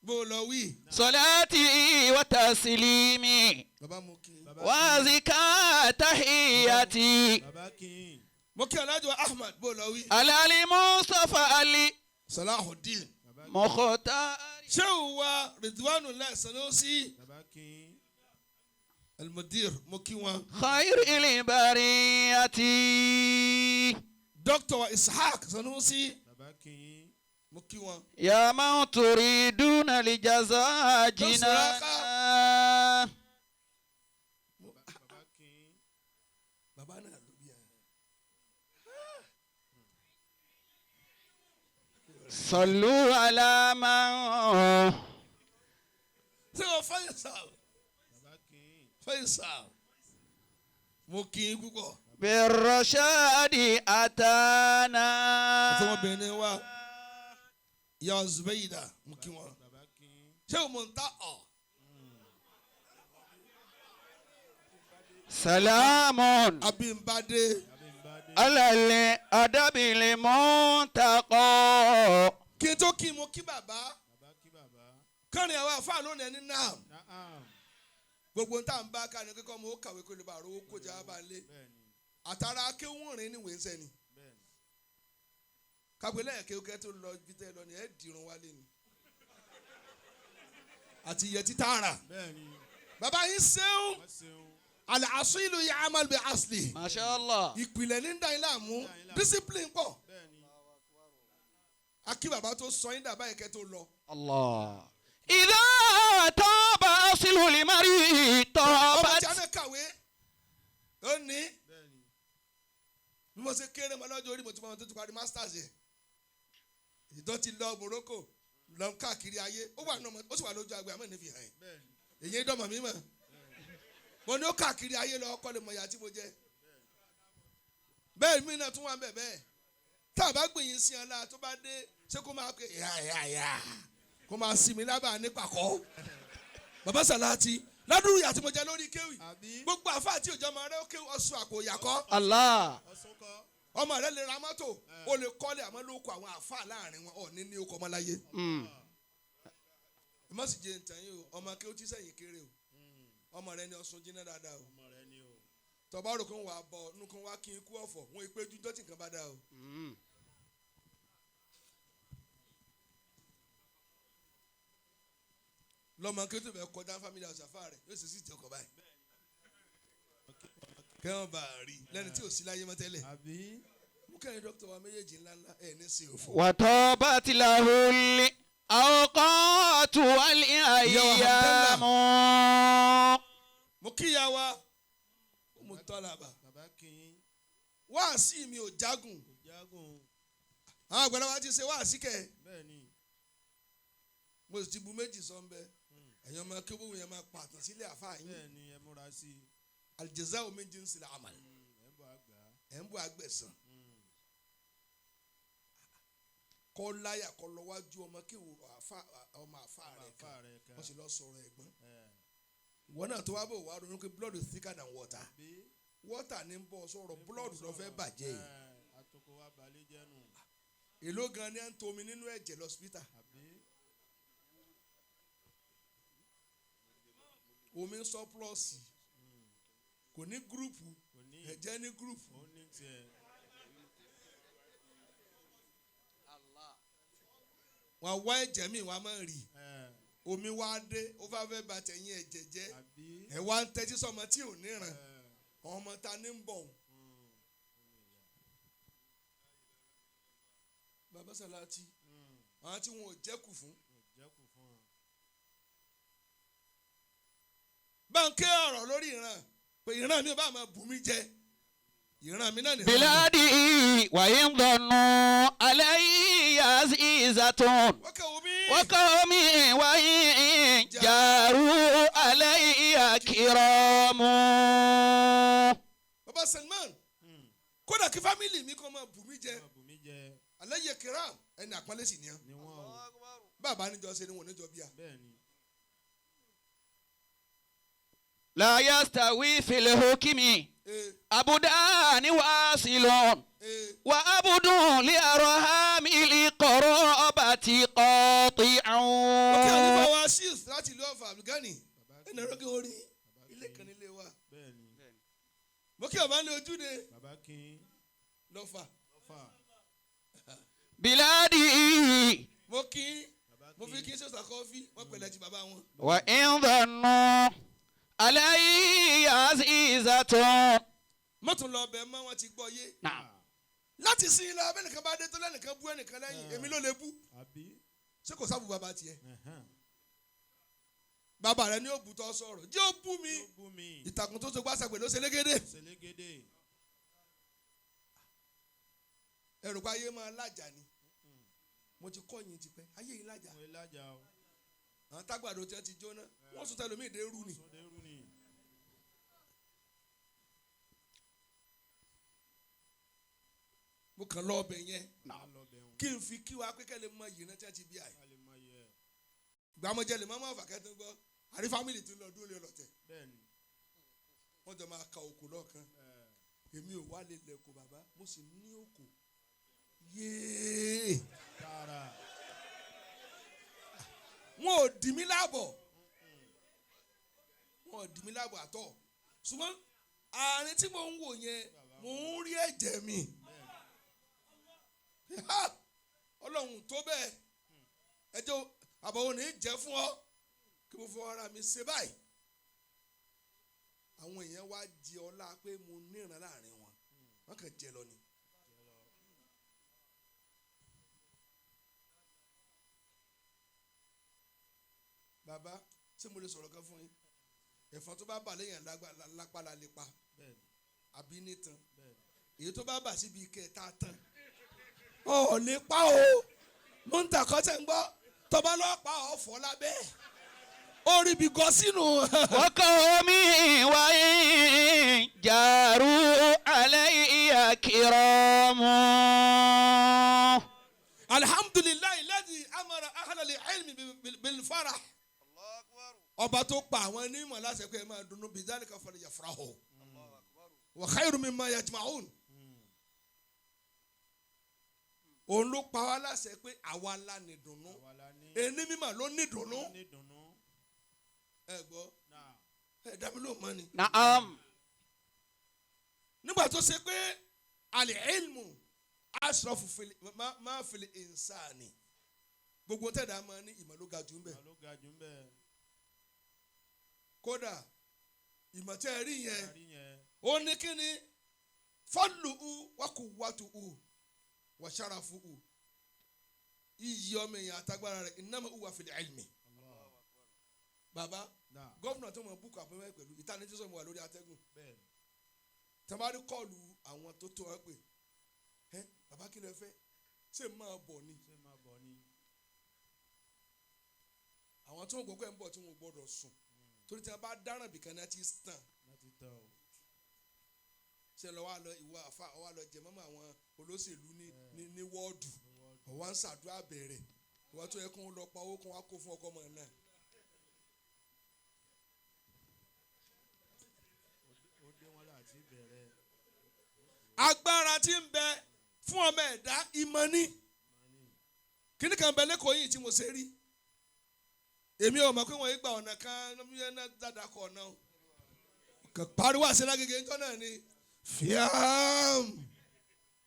Bó o lọ wí. صلاتي وتسليمي Bàbá mo kí. وزكاة تحياتي Mo kí Alhaji Ahmad bó o lọ wí. على المصطفى علي Salahuddin. مختار. Ṣéwù wa Ridwanullah Sanusi Almudir mo kí wọn. خير البرية. Dr. Ishaq Sanusi mo kí wọn. يا من تريدون لجزاء جنانا. Bàbá náà ló bí ẹ. صلوا على من Ṣé o Faisal? Faisal mo kí i púpọ̀. بالرشاد أتانا. Àtọmọbìnrin wa ìyá Zubeida mo kí wọn. Ṣé o mọ̀ ń ta ọ̀? سلام Abimbade على الأدب المنتقى. Kí n tó kí mo kí bàbá. Kọ́rin àwọn àfáà lónìí ẹni náà. Gbogbo tá à ń bá ká ni kíkọ́ mo kàwé kó lè bá rówó kó jẹ́ abá lé. Àtàrà akéwòrin ní ìwé ń sẹ́ni. Kápẹ́ lẹ́yìn kéwú tó lọ bí tẹ́ lọ ni ẹ̀ dìrun wálé ni. Àti iye títà rà. Bàbá yín ṣeun. Al-asilu ya'mal bi asli. ما شاء الله. Ìpìlẹ̀ ní dá yín láàmú. Discipline pọ̀. Akí bàbá tó sọ yín dàbá yìí kẹ́ tó lọ. الله. إذا طاب أصل المرء Ọmọ طابت. tí a náà kàwé. Ó ní. Bí mo ṣe kéré mọ lọ́jọ́ orí mo ti mọ ọmọ tó ti parí masters yẹn. Ìdán ti lọ Morocco lọ káàkiri ayé. Ó wà ní ọmọ ó sì wà lójú agbo àmọ́ ìnífi hàn yín. Èyí dọ̀mọ̀ mi mọ̀. Mo ní ó káàkiri ayé lọ ọkọ lè mọ ìyá tí mo jẹ. Bẹ́ẹ̀ mi náà tún wà ń bẹ̀ bẹ́ẹ̀. Tá a bá gbìyìn sí ọlá tó bá dé ṣé kó máa pè yà yà yà kó máa sinmi lábàá ní pàkọ́. Bàbá Sàláàtì ládùúrú yàtí mo jẹ lórí kéwì gbogbo àfa àti òjò ọmọ rẹ ó kéwì ọsùn àpò ìyàkọ́ Allah. Ọmọ rẹ lè ra mọ́tò ó lè kọ́lé àmọ́ ló kọ àwọn àfa láàrin wọn ọ̀ ní ní okọ̀ ọmọláyé. Má sì jẹ ntàn yìí o ọmọ kéwì tí sẹ́yìn kéré o ọmọ rẹ ni ọsùn jiná dáadáa o tọba rò kó wà bọ nukun wá kí n kú ọ̀fọ̀ wọn ìpéjú jọ́tì nǹkan bá dáa o. Lọmọ kí o tó bẹ kọjá family house àfa rẹ yóò sì sí ìjọkọ báyìí kẹwọn bá a rí lẹni tí ò sí láyé mọ́ tẹ́lẹ̀ mú kẹrin dókítà wa méjèèjì ńláńlá ẹ ní sí òfò. وطابت له الأوقات والأيام. Mo kíyà wa ó mú tọ́lá bá wáàsí mi ò jágùn àwọn àgbàlagbà wa ti ṣe wáàsí kẹ mo sì ti bu méjì sọ́nbẹ́ ẹ̀yin ọmọ kébù yẹn máa pàtàn sílé àfa yín aljazā'u min jinsil amal ẹ̀ ń bọ̀ àgbẹ̀sán kọ́ láyà kọ́ lọ́wájú ọmọ kéwù ọmọ àfa rẹ̀ kan wọ́n sì lọ sọ̀rọ̀ ẹ̀gbọ́n ìwọ náà tó wá bò wá ronú pé blood is thicker than water water ní bọ́ sọ̀rọ̀ blood ló fẹ́ bàjẹ́ yìí èló gan ni à ń tomi nínú ẹ̀jẹ̀ lọ́sibítà omi ń sọ plọ́ọ̀sì kò ní gúrùpù ẹ̀jẹ̀ ní gúrùpù. Wọ́n wá ẹ̀jẹ̀ mi wọ́n á máa rí omi wá dé ó fà fẹ́ bà tẹ̀yìn ẹ̀jẹ̀ jẹ́ ẹ̀ wá ń tẹ́tí sọmọ tí ò níran ọmọ ta ní ń bọ̀. Bàbá Sàláàtì àwọn tí wọn ò jẹ́kù fún. Báńkì ọ̀rọ̀ lórí ìran pé ìran mi ò bá máa bù mí jẹ ìran mi náà nìran mi. بلادي وإن ظنوا علي عزيزة Wọ́n kẹ́ omi. وقومي وإن جاروا علي كرام. Bàbá Salman kódà kí fámìlì mi kọ́ máa bù mí jẹ aláyẹ kiram ẹni àpọ́nlé sì ni án bàbá níjọ ṣe ni wọn ò níjọ bíà. لا يستوي في الحكم Ee, أبدان واصل ee, وأبد لأرحام القرابة قاطع. Òkè àlefa wa shield láti ìlú Ọ̀fà Abdulgani ẹnì ọ̀rọ̀gẹ́ orí ilé kan nílé wa. Mo kí ọba ní ojúde lọ́fà. بلادي Mo kí mo fi kí sọ́sà kọ́fí wọ́n pẹ̀lẹ́ ti bàbá wọn. وإن ظنوا علي عزيزة. Mọ́tò lọ ọbẹ̀ mọ́ wọn ti gbọ́ yé. نعم. Láti sin ilé abẹ́nìkan bá dé tó lẹ́nìkan bú ẹnìkan lẹ́yìn èmi ló lè bú. Ṣé kò sábù bàbá tiẹ̀? Bàbá rẹ ni ó bù tọ́ sọ̀rọ̀ jẹ́ ó bú mi. Ìtàkùn tó so gbàsàgbè ló ṣe légédé. Ẹrù pa ayé máa lájà ni. Mo ti kọ́ yín tipẹ́ ayé yìí lájà. Àwọn tágbàdo tí wọ́n ti jóná wọ́n sún tẹlomi ìdè rú ni. Mo kàn lọ ọbẹ̀ yẹn kí n fi kí wa pé kẹ́ lè mọ yìí náà tí wọ́n ti bí àyè. Ìgbà mo jẹ lè mọ́ mọ́ fàkẹ́ tó ń gbọ́ àrí fámìlì tó ń lọ dúró lé ọlọ́tẹ̀. Wọ́n jọ máa ka òkú lọ́ọ̀kan. Èmi ò wá lè lẹ̀kọ̀ bàbá mo sì ní òkú. Yéé! Wọn ò dì mí láàbọ̀ wọn ò dì mí láàbọ̀ àtọ̀ ṣùgbọ́n àárín tí mò ń wò yẹn mò ń rí ẹ̀jẹ̀ mi. Ha! Ọlọ́run tó bẹ́ẹ̀ ẹjọ́ àbọ̀wò ní jẹ́ fún ọ kí mo fọ ara mi ṣe báyìí. Àwọn èèyàn wá di ọlá pé mo níran láàrin wọn wọn kàn jẹ lọ ni. Bàbá ṣé mo lè sọ̀rọ̀ kan fún yín? Ẹ̀fọn tó bá bà léèyàn lápá la lè pa àbí nítan èyí tó bá bà síbi kẹta tán ọ̀ lè pa o mo ń tàkọ́ tẹ̀ ń gbọ́ tọba lọ́pàá ọ̀fọ̀ lábẹ́ orí bí gọ sínú. وقومي وإن جاروا علي كرام. Alhamdulillahi alladhi amara ahlal ilmi bil farah. Ọba tó pa àwọn onímọ̀ láṣẹ pé ẹ máa dunnú bí dhalika falyafrahu wa khairu mimma yajma'un. Òun ló pa wá láṣẹ pé àwa la ní dùnnú, ẹni mímọ̀ ló ní dùnnú. Ẹ gbọ́, ẹ dábìlì ló mọ́ ni. Naam. Nígbà tó ṣe pé al-ilmu ashrafu ma fil insani, gbogbo tẹ̀dá máa ní ìmọ̀ ló ga jù ń bẹ̀. Kódà ìmọ̀ tẹ́ ẹ rí yẹn, ó ní kí ni fọ́lù-ú wa quwwatu-ú wa sharafu-ú, iyì ọmọ èèyàn àtagbára rẹ̀ innama huwa fil ilmi. Bàbá gọ́vùnà tó mọ̀ búkọ̀ àpẹ́mẹ́ pẹ̀lú ìtànìtì sọ̀rọ̀ wà lórí atẹ́gùn tàbárí kọ́ọ̀lù àwọn tó tó wọn pè ẹ bàbá kí ló fẹ́ ṣé máa bọ̀ ni àwọn tó ń gbọ́ pé ń bọ̀ tí wọ́n gbọ́dọ̀ sùn torí tí wọ́n bá dáràn bìkan náà ti tàn ṣe lọ wá lọ ìwọ àfa ọwọ́ lọ jẹ mọ́mọ́ àwọn olóṣèlú ní wọ́ọ̀dù ọwọ́ ń ṣàdúrà bẹ̀rẹ̀ ìwọ tó yẹ kó ń lọ pa owó kó wá kó fún ọkọ ọmọ náà. Agbára tí ń bẹ fún ọmọ ẹ̀dá ìmọ̀ ni. Kíní kan bẹ lẹ́kọ̀ọ́ yìí tí mo ṣe rí, èmi ò mọ̀ pé wọ́n yìí gba ọ̀nà kan dáadáa kọ̀ ọ̀nà o kò pariwo àṣẹ lágége ńjọ́ náà ni fíàm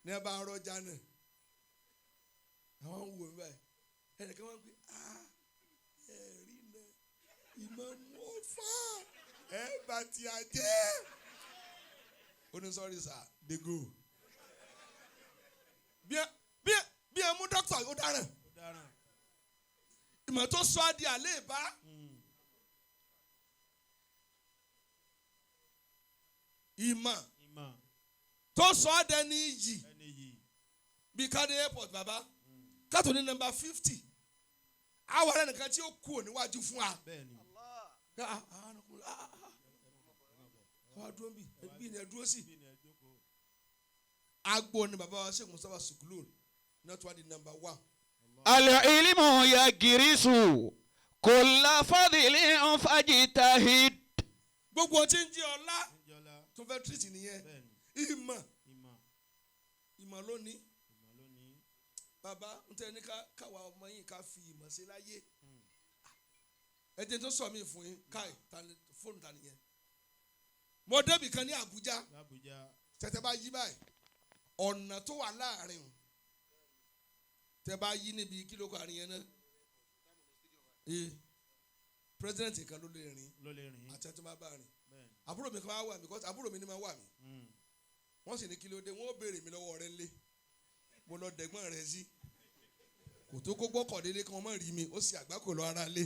ní ẹ bá rọjà náà àwọn ń wò mí báyìí, ẹnìkan wọn pè á ẹ rí náà ìmọ̀ mọ́ fà ẹ bá ti àjẹ́ ó ní sọ́ọ́rì sà dey go bí ẹ mú dókítà ó dáràn ìmọ̀ tó sọ á di àlẹ́ ìbá. Ìmọ̀ tó sọ á dẹni iyì bí káde airport bàbá kátó ní nọ́mbà 50 àwọn ará nìkan tí ó kú níwájú fún wa. Àwọn dúró bí bí ni ẹ dúró sí. Agbo ni bàbá wa Sheikh Mustapha Sukulul náà tó wá di nọ́mbà 1. Al-ilmu yagirisu kulla fadlin fajtahid. Gbogbo tí ń jẹ́ ọlá tó fẹ́ tírìtì nìyẹn. Ìmọ̀ ìmọ̀ lónìí bàbá ń tẹ́ ní káwa ọmọ yìí ká fi ìmọ̀ sí láyé. Ẹ jẹ́ tó sọ mí fún yín káì fóònù ta nìyẹn. Mo débì kan ní Àbújá tẹ̀tẹ̀ bá yí báyìí ọ̀nà tó wà láàrin o tẹ bá yí níbi kí ló kọ àárín yẹn náà president kan ló lè rìn àti ẹni tó máa bá rìn. Àbúrò mi kan máa wà mí because àbúrò mi ni máa wà mí. Wọ́n sì ní kí ló dé, wọ́n ó béèrè mi lọ́wọ́ rẹ̀ ńlé mo lọ dẹ̀gbọ́n rẹ̀ sí kò tó kó gbọ́kọ̀ délé kí wọ́n má rí mi ó sì àgbákò lọ ara lé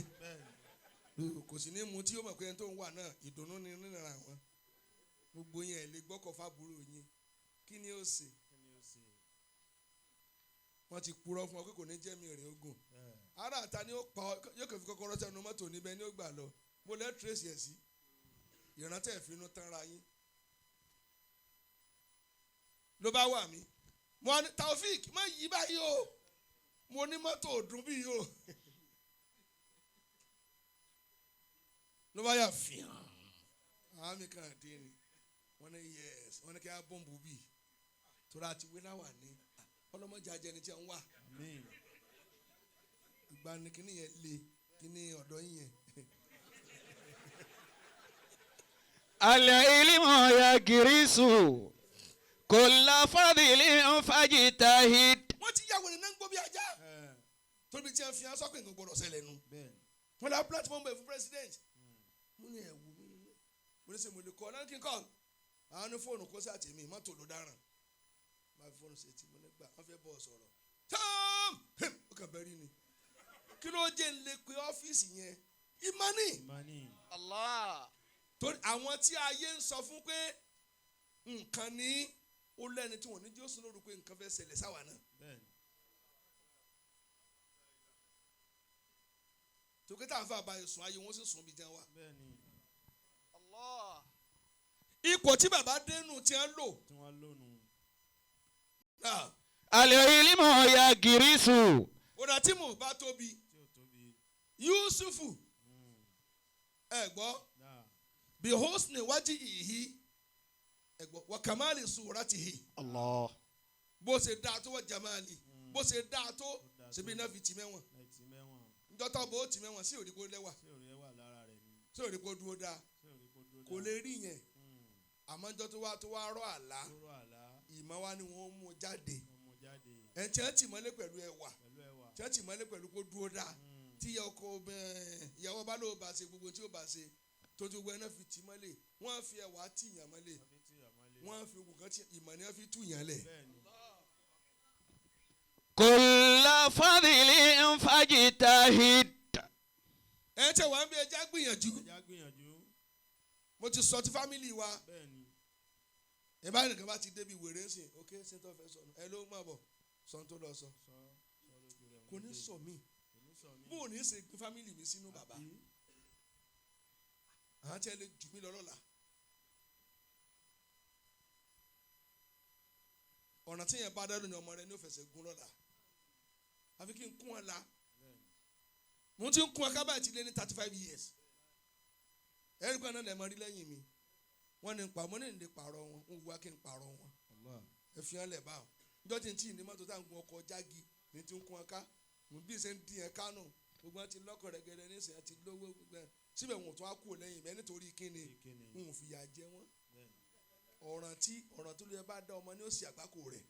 kò sì ní mu tí ó mọ̀ pé ẹni tó ń wà náà ìdùnnú ni nínú àwọn gbogbo yẹn ẹ̀ lè gbọ́kọ̀ fábúrò yín kí ni ó ṣe. Wọ́n ti purọ́ fún ọ pé kò ní jẹ́ mi rìn ogun ara àta ni ó pa ọ yóò kàn fi kọ́kọ́rọ́ sẹ́nu mọ́tò níbẹ̀ ni ó gbà lọ mo lẹ́ tírèsì ẹ̀ sí ìrántí ẹ̀fínú tán ra yín ló bá wà mí mo ní Taofik má yí báyìí o mo ní mọ́tò ọdún bí yìí o ló bá yà fìhàn àmì kan dín ní wọ́n ní yẹs wọ́n ní kí á bọ́ǹbù bíi tóra àti wí láwà ní ọlọ́mọdé ajẹni tí a ń wà. Ìgbà ni kíní yẹn le kíní ọ̀dọ́ yín yẹn. Al-ilmu yagirisu kulla fadlin fajtahid. Wọ́n ti yá wẹ̀rẹ̀ náà ń gbó bí ajá. Tóbi tí a fi hàn sọ́kùnrin kò gbọ́dọ̀ ṣẹlẹ̀ nu. Wọ́n lọ platform bẹ̀ fún president. Mo ní ẹ̀wù mi mo ní sẹ́ mo lè kọ́ náà kí n kọ́. Àwọn ní fóònù kó sáà tèmi mọ́tò ló dáràn. Máa fi fóònù ṣètì mo ní gbà wọ́n fẹ́ bọ̀ sọ̀rọ̀. Tán ó kàn bẹ́ẹ̀ rí ni. Kí ló jẹ́ ń lè pe ọ́fíìsì yẹn? Ìmánì. Allah. Torí àwọn tí ayé ń sọ fún pé nǹkan ní ó lẹ́ni tí wọ́n ní jésù lóru pé nǹkan fẹ́ ṣẹlẹ̀ sáwà náà. Tòkítà tá à ń fà báyìí sùn ayé wọn sì sùn bí jẹun wa. Ipò tí bàbá dénú tí wọ́n lò. Al-ilmu yagirisu. Ọ̀nà tí mò ń bá tóbi Yusufu Ẹ gbọ́ bí hosni wájú ìhí ẹ gbọ́ wà kàmáàlì suratihi. Allah. Bó ṣe dáa tó wà jamali bó ṣe dáa tó ṣebí iná fi tì mẹ́wọ̀n. Njọ́tọ̀ bó tì mẹ́wọ̀n sí òrìkó lẹ́wà sí òrìkó dúró dáa kò lè rí yẹn. Àmọ́ njọ́ tó wá rọ́ àlá ìmọ̀ wa ni wọ́n mú jáde. Ẹ̀ tí wọ́n tì mọ́lé pẹ̀lú ẹwà tí wọ́n tì mọ́lé pẹ̀lú kó dúró dáa tí ọkọ ìyàwó bá lóò bá ṣe gbogbo tí ó bá ṣe tó ti gbogbo ẹ̀ náà fi tì mọ́lé. Wọ́n fi ẹwà tì yàn mọ́lé, wọ́n fi ogun kan tí ìmọ̀ ni wọ́n fi tú yàn lẹ̀. Kulla fadlin fajtahid. Ẹ tẹ wàá bí ẹja gbìyànjú. Mo ti sọ ti fámìlì wa. Ìbá nìkan bá ti débi wèrè ń sìn, ok ṣé tó fẹ́ sọ ẹ ló má bọ̀ sọ tó lọ sọ. Kò ní sọ mí. Bó o ní ṣe gbé fámìlì mi sínú bàbá. Àwọn tí ẹ lè jù mí lọ lọ́la. Ọ̀nà tí yẹn bá dá lónìí ọmọ rẹ ní òfẹsẹ̀ gún lọ́la. Àfi kí n kún ọ la. Mo ti ń kún ọ kábàá ti lé ní 35 years. Ẹ̀rí kan náà lè mọ rí lẹ́yìn mi. Wọ́n ní pa mo ní lè pààrọ̀ wọn, ń wá kí n pààrọ̀ wọn. Ẹ fi hàn lẹ̀ bá wọn. Njọ́ tí n tí ì ní mọ́tò tá à ń gun ọkọ̀ jági ní ti ń kún ọ ká. Mo bí ṣe ń dín ẹ kánò. Gbogbo wọn ti lọ́kọ̀ rẹ̀ gẹ́gẹ́ ní ìsìn àti lówó gbogbo ẹ̀. Síbẹ̀ wọn ò tún á kúrò lẹ́yìn mi nítorí kíni n ò fìyà jẹ wọ́n. Ọ̀ràn tí ọ̀ràn tó lè bá dá ọmọ ní òsì àgbákò rẹ̀.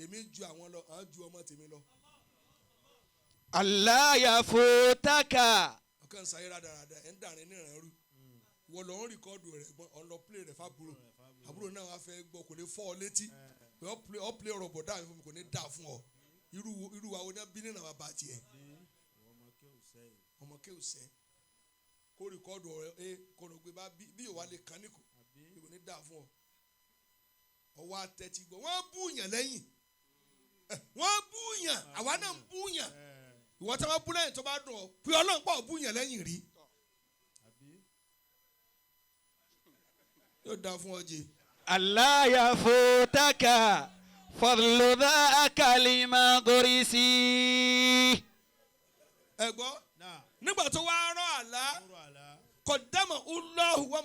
Èmi ju àwọn lọ, àwọn ju ọmọ tèmi lọ. Allah yafutaka. Ọ̀kan sáyé rádaràda ẹ̀ ń dàrin níran rú. Wọ́n lọ ń rìkọ́dù rẹ̀ gbọ́n ọ̀n lọ play rẹ̀ fábúrò. Àbúrò náà wàá fẹ́ gbọ́ kò lè fọ́ ọ létí. Ọ play ọ̀rọ̀ bọ̀dá mi fún mi kò ní dà fún ọ. Irú wa wo ní bí nínú àwọn bá tiẹ̀. Ọmọ kéwù sẹ́. Kó rìkọ́dù ọ̀rẹ́ ẹ kó lọ gbé bá bí yóò wá lè kàn ní kò kò ní dà fún ọ. Ọwọ́ atẹ́tí gbọ́ wọ́n búyàn lẹ́yìn. Wọ́n búyàn àwa náà ń búyàn. Ìwọ tí wọ́n bú lẹ́yìn tó bá dùn ọ́ pé Ọlọ́run pọ̀ búyàn lẹ́yìn rí. Yóò dáa fún ọ jẹ. Allah yafutaka fadlu dhaka lima gorisi. Ẹ gbọ́ nígbà tó wá rán àlá kọ̀dámọ̀ Allahu wa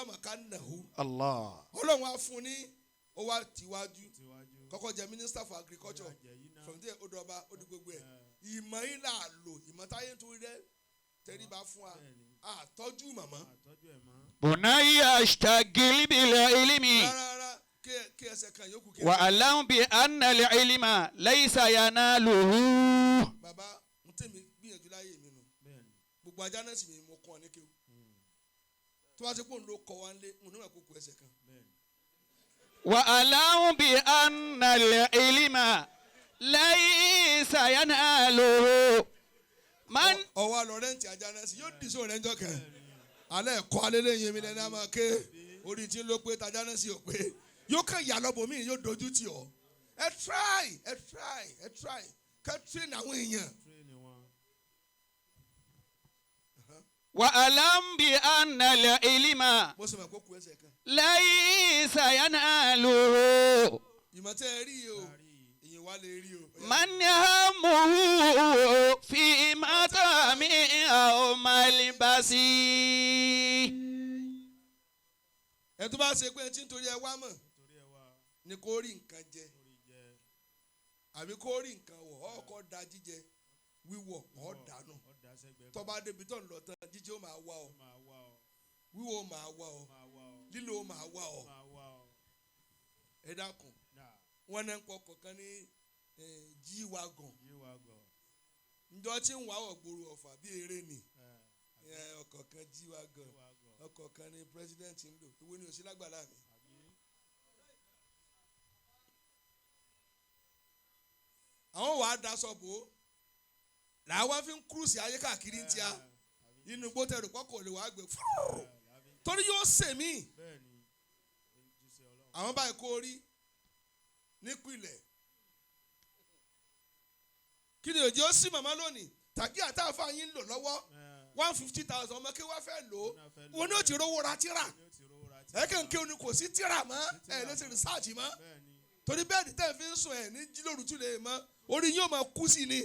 makanahu. Allah. Ọlọ́run á fún ní ó wá tiwájú kọ́kọ́ jẹ́ minister for agriculture from there ó dọba ó di gbogbo ẹ̀. Ìmọ̀ yìí là lò ìmọ̀ táyé tó rẹ tẹríba fún wa àtọ́jú màmá. Bunayya ashtagil bil ilmi. Rárá kí ẹsẹ̀ kan yòókù kí. Wa alam bi anna al ilma laysa yanaluhu. Bàbá n tẹ̀mí gbìyànjú láyé mi nù. Gbogbo ajá náà sì mi mo kọ́ ọ ní kéwù. Tó bá ti pò ń lo kọ́ wa ń lé mo níwọ̀n kókó ẹsẹ̀ kan. Wa alam bi anna al ilma laysa yanaluhu. Man. Ọwọ́ àlọ́ rẹ́ǹtì ajá náà sì yóò dì sóò rẹ́ńjọ́ kẹ́. Alẹ́ ẹ̀kọ́ alẹ́lẹ́yìn mi lẹ́nu àmọ́ ké orí tí ń lọ pé tajá náà sì ò pé yóò kàn yà lọ́bọ̀ mí yóò dojú tì ọ́. Ẹ try ẹ try ẹ try kẹ́ train àwọn èèyàn. Wa alam bi anna al ilma. Mo sì mọ̀ kó ku ẹsẹ̀ kan. Laysa yanaluhu. Ìmọ̀ tẹ́ ẹ rí o ìyẹn wá lè rí o. Man hammuhu fi matami aw malbasi. Ẹ tó bá ṣe pé ẹ ti ń torí ẹ wá mọ̀ ni kó rí nǹkan jẹ àbí kó rí nǹkan wọ̀ ọ́ kọ́ da jíjẹ wíwọ̀ ọ́ dànù. Tó bá débi tó ń lọ tán jíjẹ ó máa wá ọ wíwọ̀ ó máa wá ọ lílo ó máa wá ọ. Ẹ dákun wọn náà ń kọ kọ̀ọ̀kan ní G-Wagon njọ tí ń wá ọ̀gbòrò ọ̀fà bí eré ni ọkọ̀ kan G-Wagon ọkọ̀ kan ní president ń lò ìwé ni ò sí lágbàlá mi. Àwọn wàá daṣọ bò ó làwọn fi ń kúrúsì ayé káàkiri ń tíya inú gbótẹ́rù pọ́kọ̀ lè wàá gbé fúrúrú torí yóò sèmí àwọn báyìí kó rí nípìnlẹ̀ kí ni òjò sí màmá lónìí tàbí àtàfà yín ń lò lọ́wọ́ 150,000 ọmọ kí wọ́n fẹ́ lò ó wọn ní ó ti rówó ra tíra ẹ kàn kí òní kò sí tíra mọ́ ẹ lè ṣe rìsáàjì mọ́ torí bẹ́ẹ̀dì tẹ́ ẹ fi ń sùn ẹ̀ ní jílòrú tún lè mọ́ orí yóò máa kú sí ni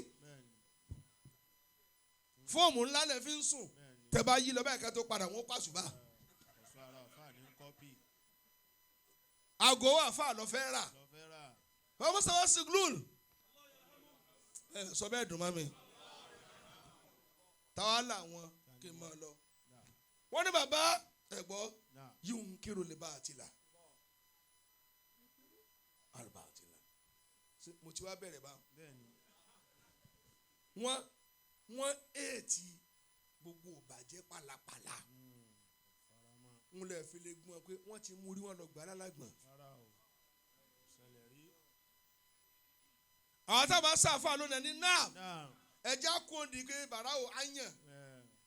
fóòmù ńlá lẹ fi ń sùn Tẹ́ bá yí lọ báyìí ká tó padà wọ́n pàṣùbà. Aago àfa lọ fẹ́ rà. Ọmọ sábà siglul. Ẹ sọ bẹ́ẹ̀ dùn mọ́ mi. Táwa làwọn kì í máa lọ. Wọ́n ní bàbá ẹ̀gbọ́ yìí ń kírun lè bá àti là. Àrùbá àti là. Mo ti wá bẹ̀rẹ̀ báwọn. Wọ́n èètì gbogbo ìbàjẹ́ pàlàpàlà. Ń lè fi lè gbọ́n pé wọ́n ti mú rí wọn lọ gbà lálágbọ̀n. Àwọn táwọn sáfà lónìí ní náà ẹja kún òdì pé bàrà ò áyàn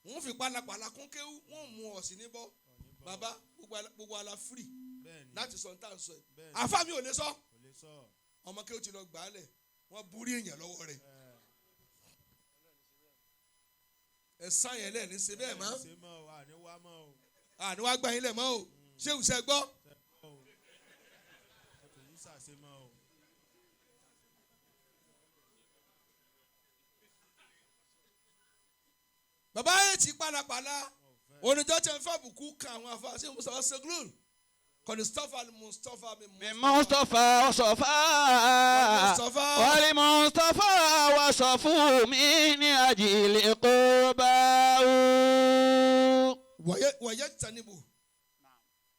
wọ́n fi pàlàpàlà kún kéwú wọ́n mú ọ̀sìn níbọ̀ bàbá gbogbo ala free láti sọ níta sọ yìí àfa mi ò lè sọ ọmọ kéwú ti lọ gbà á lẹ̀ wọ́n búrí èèyàn lọ́wọ́ rẹ̀ ẹ sàn yẹn lẹ́ẹ̀ ní ṣe bẹ́ẹ̀ mọ́ àní wá gbà yín lẹ̀ mọ́ o ṣé ìṣe gbọ́. Bàbá yẹn ti pàlàpàlà oníjọ́ tẹ̀ ń fẹ́ bùkún kan àwọn afáàṣẹ Mustapha Seglul kọ́ni Mustapha mi Mustapha Sọfà wàlí Mustapha wàsọ̀fù mi ní àjìlẹ̀ kó bá wù. Wọ̀yẹ́ tanibu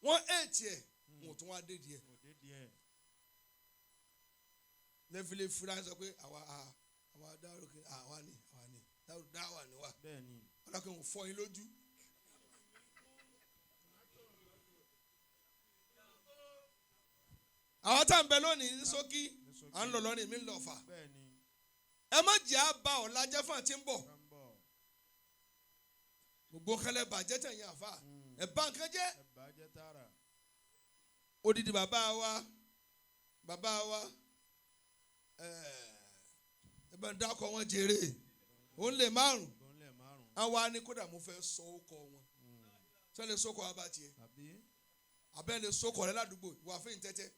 wọ́n ẹ̀ tiẹ̀ wọ́n tún wá dé díẹ̀ lẹ́fílẹ́ fúra sọ pé àwa dárò àwa ni dáwà ni wa ọlọ́kẹ́ ò fọ́ yín lójú. Àwọn tá à ń bẹ lónìí ní ṣókí à ń lọ lọ́rìn mi ń lọ fà. Ẹ má jẹ́ àbá ọ̀la jẹ́ fún àti ń bọ̀. Gbogbo kẹlẹ́ bàjẹ́ tẹ̀yìn àfà ẹ̀ bá nǹkan jẹ́. Odidi bàbá wa ẹ bá ń dákọ̀ wọn jèrè òun lè márùn àwa ni kódà mo fẹ́ sọ ọkọ wọn sọ lè sọkọ wa bá tiẹ̀ abẹ́ lè sọkọ rẹ ládùúgbò ìwà fún tẹ́tẹ́.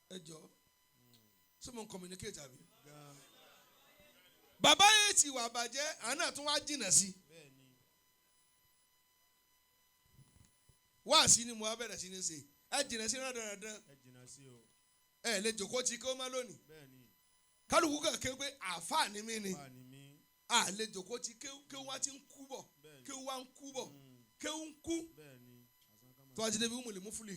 Ẹ jọ ṣé mo ń communicate àbí. Bàbá yẹn ti wà bàjẹ́ àná tún wá jìnnà sí. Wáàsí ni mo wá bẹ̀rẹ̀ sí ní ṣe ẹ jìnnà sí náà dandan ẹ lè jòkó tí kò má lónìí kálukú kàn ké pé àáfàá ni mí ni à lè jòkó tí kéwú wá ti ń kú bọ̀ kéwú wá ń kú bọ̀ kéwú ń kú tó wá ti débi umule mufuli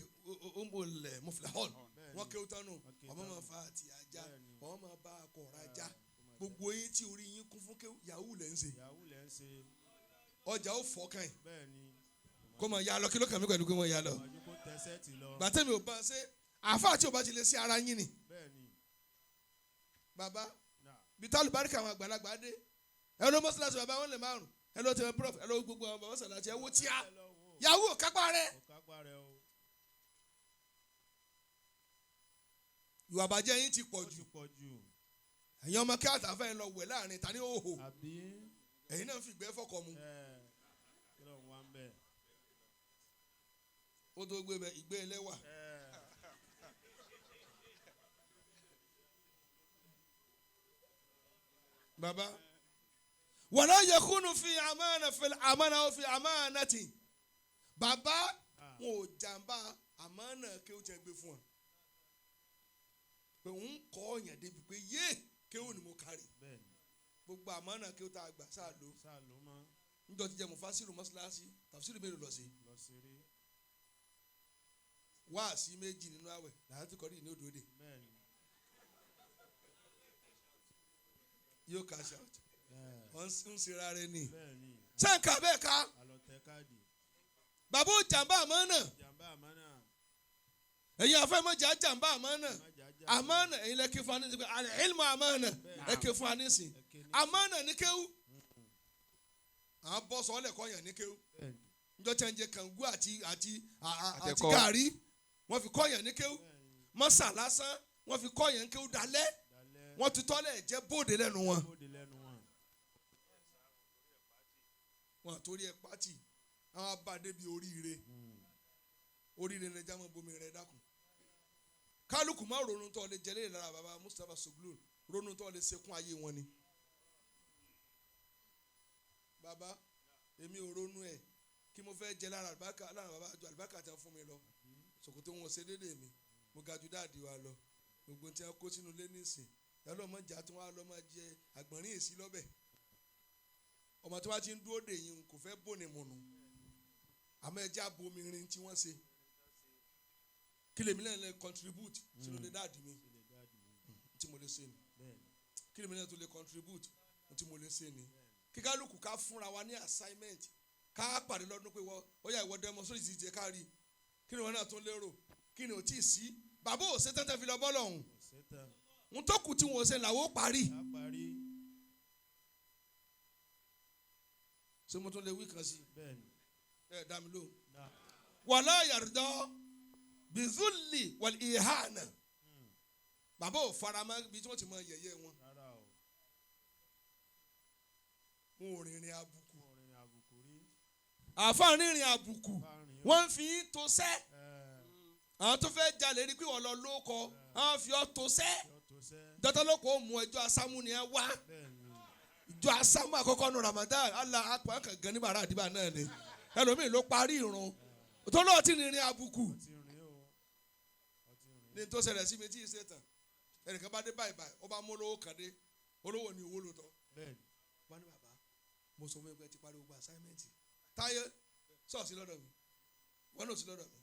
umule mufuli hall wọn kéwú tánu ọmọ máa fa àti ajá ọmọ máa bá akọ̀rọ̀ ajá gbogbo yín tí orí yín kún fún kéwú yahoo lẹ́ ń ṣe ọjà ó fọ́ kàn yín kó mọ̀ ya lọ kí ló kàn mí pẹ̀lú kó mọ̀ ya lọ gbàtẹ́mi ò bá ṣe àáfàá tí o bá ti lè ṣe ara yín ni bàbá bíi alùbáríkà àwọn àgbàlagbà dé ẹ ló mọ́sálásí bàbá wọn lè márùn ẹ ló tẹ̀wé prof ẹ ló gbogbo àwọn bàbá sàlàtì ẹ wó tíá yahoo ò kápá rẹ. Ìwà àbàjẹ́ yín ti pọ̀ jù ẹ̀yin ọmọ kí àtàfẹ́ yẹn lọ wẹ̀ láàrin ta ní òhò ẹ̀yin náà fìgbẹ́ fọkọ̀ mu. Ó tó gbé bẹ ìgbé ẹlẹ́wà. Baba wàlá yakunu fi amánà fil amánà ó fi amánà tì bàbá wọn ò jàǹbá amánà kí ó jẹ gbé fún wọn pé òun kọ́ ọ̀yàn débi pé yé kéwòn ni mo kárì gbogbo amánà kí ó tá a gbà sáà lò níjọ́ ti jẹ́ mufasiru mọ́sálásí tàfsírù mélòó lọ sí wáàsí méjì nínú àwẹ̀ làásì kọ́rí ní òdòdó yóò cash out wọ́n ń sera rẹ ni sẹ́ǹkà bẹ́ẹ̀ ká bàbá òjàmbá àmọ́ náà ẹ̀yin afẹ́mọ́jà jàmbá àmọ́ náà àmọ́ náà ẹ̀yin lẹ́kẹ́ fún anísìn pé àlẹ́ àmọ́ náà ẹ̀kẹ́ fún anísìn àmọ́ náà ní kéwú à ń bọ́ sọ́ọ́lẹ̀ kọ́ yàn ní kéwú njọ́ tí wọ́n jẹ kàngú àti àti àti gàrí wọ́n fi kọ́ yàn ní kéwú mọ́sà lásán wọ́n fi kọ́ yàn ní kéwú dalẹ́ wọ́n ti tọ́lẹ̀ jẹ́ bóde lẹ́nu wọn. Wọ́n àtòrí ẹ̀ pátì àwọn abáde bíi oríire oríire ní ẹja mọ́ bomi rẹ̀ dákun Kálukú má ronú tó lè jẹlé lára baba Mustapha Suglul, ronú tó lè sekún ayé wọn ni. Baba èmi ò ronú ẹ kí mo fẹ́ jẹ lára àlùbáríkà lára baba ju àlùbáríkà tán fún mi lọ. Ṣòkòtò wọn ò ṣe déédéé mi, mo ga ju dáàdi wa lọ. Gbogbo tí wọn kó sínú ilé nísìn, yálò ọmọ ìjà tí wọn á lọ máa jẹ àgbọ̀nrín èsì lọ́bẹ̀. Ọmọ tí wọn ti ń dúró dè yín kò fẹ́ bòní mùnú. Àmọ́ ẹja bomi rin tí wọ́n ṣe. Kí lèmi náà lè contribute sínú ilé dáàdi mi tí mo lè ṣe ni. Kí lèmi náà tó lè contribute tí mo lè ṣe ni. Kí kálukú ká fúnra wa ní assignment ká pàdé lọ́dún pé wọ́n ó yá ìwọ demonstrate ti jẹ ká rí. Kí ni wọn náà tún lérò? Kí ni ò tí ì sí? Bàbá ò ṣe tẹ́tẹ́ fi lọ bọ́ lọ́hùn. N tó kù tí wọn ò ṣe làwọn ó parí. Ṣé mo tún lè wí kan sí? Ẹ dá mi lóhùn. Wàlá yàrá bizulli wal ihana. Bàbá ò faramọ́ bí tí wọ́n ti mọ yẹ̀yẹ́ wọn. Wọn ò rìnrìn àbùkù. Àáfàá rìnrìn àbùkù. Wọ́n fi ń tosẹ́. Àwọn tó fẹ́ jalè rí pé wọ́n lọ lóko. Àwọn fi ọ́ tosẹ́. Dọ́tà lóko ó mú ẹjọ́ asámú ni ẹ wá. Ìjọ asámú àkọ́kọ́ nu Ramadan. Allah akpa kan gan ní bàrà àdìbà náà ni. Ẹlòmíì ló parí ìrun. Tó lọ́ọ̀ ti rìnrìn àbùkù. Ní tó ṣẹlẹ̀ sí mi tí ì ṣe tán. Ẹnìkan bá dé báyìí báyìí, ó bá mú olówó kan dé. Olówó ni owó ló tọ́. Wọ́n ní bàbá, mo sọ fún ẹgbẹ́ ti parí gbogbo assignment. Táyé sọ̀ọ̀sì lọ́dọ̀ mi. Wọ́n náà sí lọ́dọ̀ mi.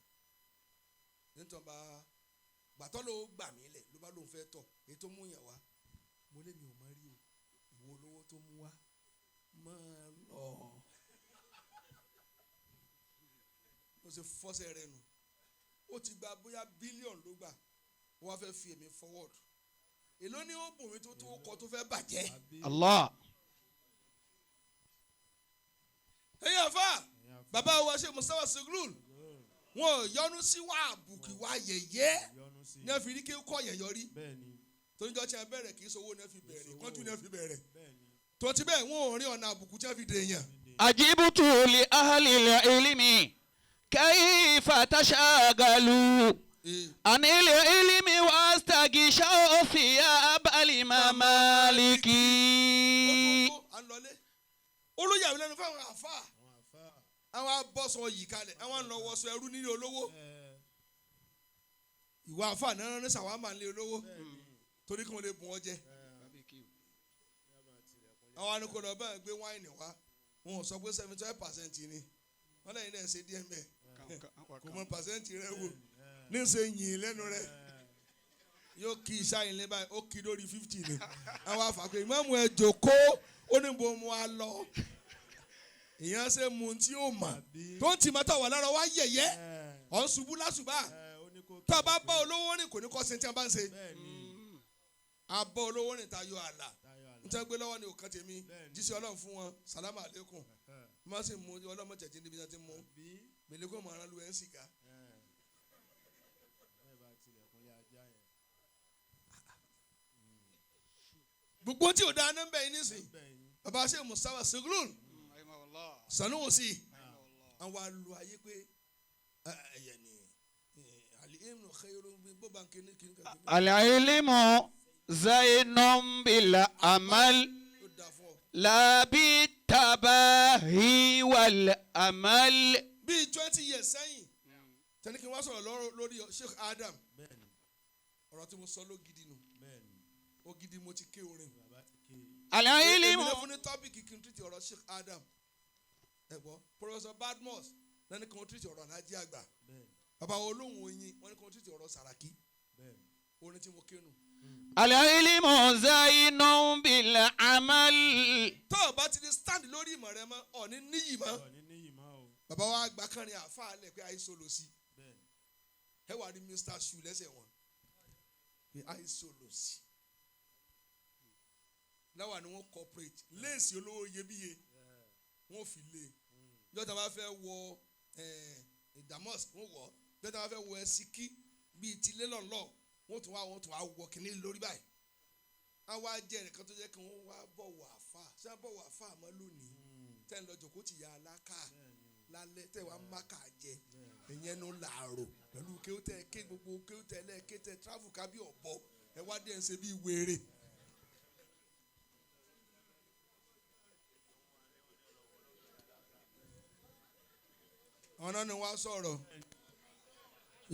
Nítorí bá gbàtọ́ ló gbà mí lẹ̀ ló bá lóun fẹ́ tọ̀ èyí tó mú yàn wá. Mo lé mi ò mọ rí o. Ìwọ olówó tó mú wá máa lọ. Mo ṣe fọ́sẹ̀ rẹ nù. Ó ti gba bóyá bílíọ̀nù ló gbà. Wọ́n á fẹ́ fi èmi forward. Èló ni ó bùn mí tó tó kọ tó fẹ́ bàjẹ́. Allah. Ẹ̀yin àfa, bàbá wa ṣe Mustapha Suglul, wọn ò yọnu sí wa àbùkù wa yẹ̀yẹ́ ní wọ́n fi rí kí ó kọ́ yẹ̀yọ́ rí. Toríjọ́ tí a bẹ̀rẹ̀ kì í sọ owó ní wọ́n fi bẹ̀rẹ̀, kọ́ńtù ní wọ́n fi bẹ̀rẹ̀. Tó ti bẹ́ẹ̀ wọn ò rí ọ̀nà àbùkù tí wọ́n fi dè yàn. Ajibutu li ahli ilmi kayfa tashagalu anil ilmi wastagishaw thiyab al mamaliki. Ó tó à ń lọlé. Olóyè àwọn lẹ́nu fáwọn àfa. Àwọn abọ́sọ yìí kalẹ̀, àwọn ń lọ wọṣọ ẹrú nílé olówó. Ìwà àfa náà ní sàwámà nílé olówó torí kí wọ́n lè bùn ọ jẹ. Àwọn anìkò lọ bẹ́ẹ̀ gbé wáìnì wá. Wọn ò sọ pé 75% ni. Wọ́n lẹ́yìn náà ṣe díẹ̀ mẹ́. Kò mọ pàṣẹ́ǹtì rẹ wò. Ní ṣe yìn lẹ́nu rẹ̀. Yóò kí iṣẹ́ àyìnlẹ́ báyìí, ó kí lórí 50 ni. Àwọn àfàkùn ìmáàmù ẹ̀ jòkó, ó ní bo mu a lọ. Ìyẹn ṣe mu tí ó mọ̀. Tó ń tì mọ́tò wà lára wa yẹ̀yẹ́. Ọ̀ ń ṣubú lásùbà. Tó a bá bá olówó rìn kò ní kọ́ sí tí a bá ń ṣe. A bá olówó rìn tayọ àlà. N tẹ́ gbé lọ́wọ́ ni òkan tèmi. Jíṣẹ́ Ọlọ́run fún wọn. Sàlámù àlékún. Má sì mú ọlọ́mọ jẹ̀jẹ̀ níbi tí wọ́n ti mú. Mèlékò mọ̀ ọ́n lu ẹ̀ ń sìgá. Gbogbo tí o dáa nọ́mbà yìí nísìn. Bàbá ṣe Mustapha Suglul. Sanusi. Àwọn alu ayé pé ẹ̀yẹ̀ ni al-ilmu khayrun bó bá ń kíní kíní kan. Al-ilmu zainun bil amal Ó dáa fún ọ. la bitabahi wal amal. Bíi 20 years sẹ́yìn, tẹ́ni kí n wá sọ̀rọ̀ lórí Sheikh Adam. Ọ̀rọ̀ tí mo sọ ló gidi nù. Ó gidi mo ti ké orin. Al-ilmu Èmi náà fún ní tọ́pìkì kí n tìrìtì ọ̀rọ̀ Sheikh Adam. Ẹ gbọ́, Professor Badmus náà ní kí n tìrìtì ọ̀rọ̀ Alhaji Àgbà. Bàbá olóhùn oyin wọ́n ní kí n tìrìtì ọ̀rọ̀ Sàràkí. Orin tí mo ké nù. Al-ilmu zainun bil amal. Tó o bá ti di stand lórí ìmọ̀ rẹ mọ́, ọ̀ ní níyì mọ́. Bàbá wa gba kánrin àáfàá lẹ̀ pé àìsàn lò sí. Ẹ wà ní Mr. Shu lẹ́sẹ̀ wọn. Pé àìsàn lò sí. Láwa ni wọ́n corporate léèsì olówó iyebíye wọ́n fi lé. Jọ́ta bá fẹ́ wọ damask wọ́n wọ̀. Jọ́ta bá fẹ́ wọ ẹsikí bíi ti lélọ́lọ́ wọ́n tún wá wọ kínní lórí báyìí. Àwa jẹ́ ẹnìkan tó jẹ́ kí wọ́n wá bọ̀wọ̀ àfà. Ṣé wọ́n bọ̀wọ̀ àfà mọ́ lónìí? Tẹ́ ń lọ jòkó ti ya aláka. lálẹ́ tẹ̀ wá máka jẹ ìyẹn ló làárò pẹ̀lú kéwú tẹ ké gbogbo kéwú tẹ lẹ́ẹ̀ké tẹ tráfù kábí ọ̀bọ ẹ wá dé ẹ̀ ń ṣe bí wèrè. Àwọn náà ni wọ́n á sọ̀rọ̀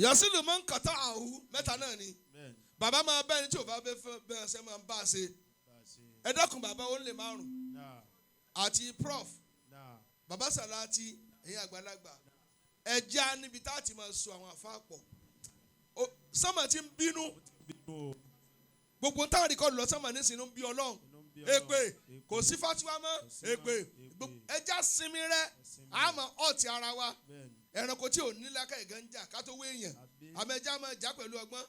yasilu máa ń kàtà àhú mẹ́ta náà ni bàbá máa bẹ́ẹ̀ ni tí ò bá bẹ́ẹ̀ fẹ́ bẹ́ẹ̀ ṣe máa ń bá a ṣe ẹ dákun bàbá ó lè márùn àti prof bàbá Sàláàtì ẹ̀yin àgbàlagbà ẹ já níbi tá a ti máa so àwọn àfa pọ̀ sọ́mà ti ń bínú gbogbo táwọn rìkọ́dù lọ sọ́mà nísìnyí ń bí Ọlọ́run èpè kò sí fatiwa mọ́ èpè ẹ já sinmi rẹ àmọ́ ọ̀tí ara wa ẹranko tí ò ní lákà ìgàn ń jà ká tó wé èèyàn àmẹ́já máa jà pẹ̀lú ọgbọ́n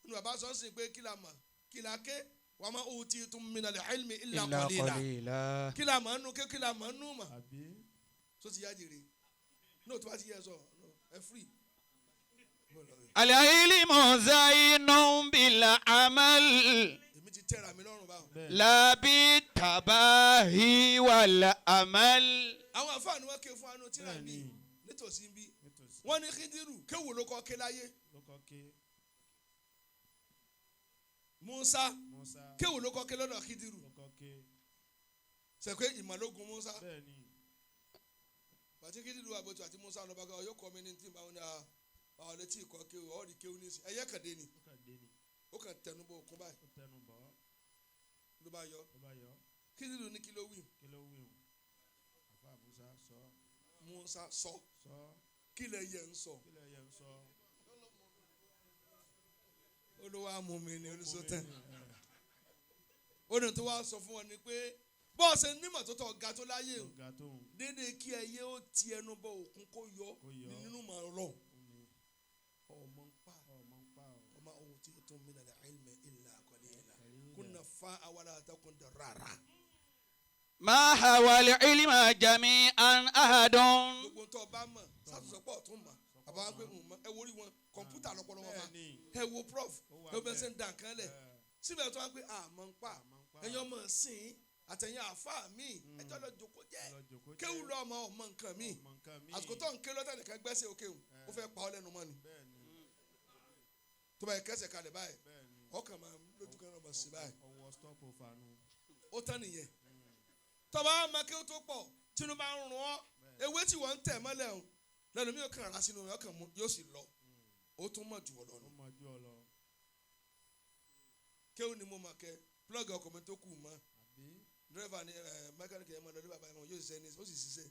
nínú bàbá sọ sí pé kí la mọ̀ kí la ké wà má utitum minal ilmi illa qalila kí la mọ̀ nù ké kí la mọ̀ nù mọ̀ tó ti yá jèrè ní òtún bá ti yẹ sọ ẹ free. Al-ilmu zainun bil amal. Èmi ti tẹ́ra mi lọ́rùn báwọn. La bitabahi wal amal. Àwọn àfáàní wọn ké fún anú tíra mi nítòsí bí wọ́n ní Kídírù kéwò ló kọ́ ké láyé. Musa kéwò ló kọ́ ké lọ́dọ̀ Kídírù. Sẹ̀kẹ́ ìmọ̀lógún Musa. Bàtí Kídírù àbòtú àti Musa lọ́ba kan yóò kọ́ mi ní tí n bá wọn ní àwọn létí ìkọ́ kéwò ọ̀rí kéwò ní ìsìn ẹ̀yẹ́ kàdé ni ó kàn tẹnubọ̀ òkun báyìí ló bá yọ Kídírù ní kí ló wí. Musa sọ kí lẹ yẹ ń sọ olówó amúmi ni oníṣòtẹ ó ní tó wá sọ fún wọn ni pé bọ́ọ̀sì nímọ̀ tó tọ̀ ga tó láyé o dédé kí ẹyẹ ó ti ẹnu bọ òkun kó yọ nínú màá rọ ọmọ ń pa ọmọ ohun tí tó ń minal ilmi illa qalila kunna fa awala takun darara. Ma hawal ilma jami'an ahadun. Gbogbo tó o bá mọ̀ sàtúnṣọpọ̀ ọ̀tún mọ̀ bàbá wa pé ẹ wo orí wọn kọ̀ǹpútà lọ́pọ̀lọpọ̀ wọn ẹ wo prof ẹ wo bẹ́ẹ̀ sẹ́ ń dà nǹkan lẹ̀ síbẹ̀ tó wá pé àmọ́ ń pa ẹ̀yin ọmọ sìn àtẹ̀yìn àáfàá mi ẹjọ́ lọ jòkó jẹ́ kéwù lọ ọmọ ọmọ nǹkan mi àsìkò tó ń ké lọ́tà nìkan gbẹ́sẹ̀ òkè ó fẹ́ pa ọ́ lẹ́nu mọ́ ni tó bá yẹ kẹsẹ̀ kalẹ̀ báyìí ọkàn máa lójú kan náà sí báyìí ó tán nìyẹn tọba amakẹ́ tó pọ̀ tinubu bá ń rún ọ ewé tí wọ́n ń tẹ̀ mọ́lẹ̀ o lẹ́nu mi ò kàn rà sínú rẹ̀ ọkàn mu yóò sì lọ ó tún mọ̀ jù ọ lọ nù. Kéwù ni mo mọ̀ kẹ́ plọ́ọ̀gì ọkọ̀ mi tó kù mọ́ dírẹ́fà ni mẹkáníkì ẹ̀ mọ́ lọ́dún bàbá ẹ̀ mọ́ yóò ṣiṣẹ́ ní ó sì ṣiṣẹ́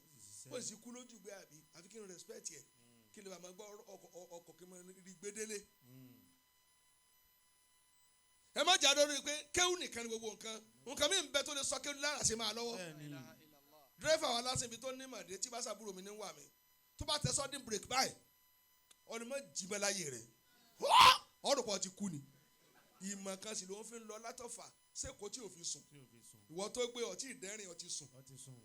ó sì kú lójú gbé àbí àfi kí n respect yẹ kí lè bá máa gbọ́ ọkọ̀ kí n máa rí gbédélé. Ẹ má jà lórí pé kéwù nìkan ni gbogbo nǹkan nǹkan mi ń bẹ tó lè sọ kéwù lára ṣe máa lọ́wọ́ dírẹ́fà wa lásìkò ibi tó ní màdé tí bá sàbúrò mi ní wà mí tó bá tẹ sudden break báyìí ọ̀nà mọ̀ jìmọ̀ láyé rẹ̀ ọ̀rùn pọ̀ ti kú ni ìmọ̀ kan sì ló ń fi lọ látọ̀fà sẹ́kọ̀ọ́ tí ò fi sùn ìwọ tó gbé ọtí ìdẹ́rìn ọtí sùn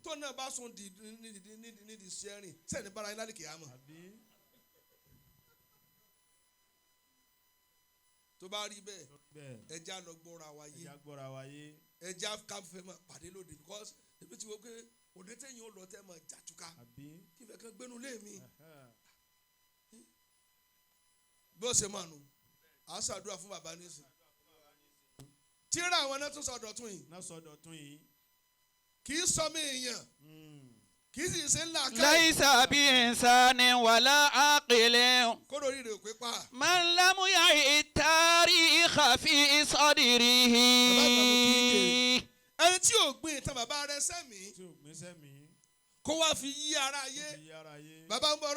tó náà bá sùn nídìí sẹ́rìn sẹ́ni bára yín lálẹ́ kìámọ̀ tó bá rí bẹ́ẹ̀ ẹja lọ gbọ́ra wa yé ẹja káfẹ́ máa pàdé lóde because èmi ti wo pé òde téèyàn ó lọ tẹ́ máa jàtúkà kí fẹ́ kàn gbénu lé mi bí ó ṣe máa nù à ń ṣàdúrà fún bàbá nísìn tíra àwọn náà tún sọdọ̀ tún yìí kì í sọ mí èèyàn kì í sì ṣe ńlá ká. Laysa bi insanin wala aqilin. Kódò orí rẹ̀ ò pé pa. Man lam ya'i tarikha fi sadrihi. Ẹni tí ò gbìn ìtàn bàbá rẹ̀ sẹ́mi kó wá fi yí ara yé bàbá ń bọ̀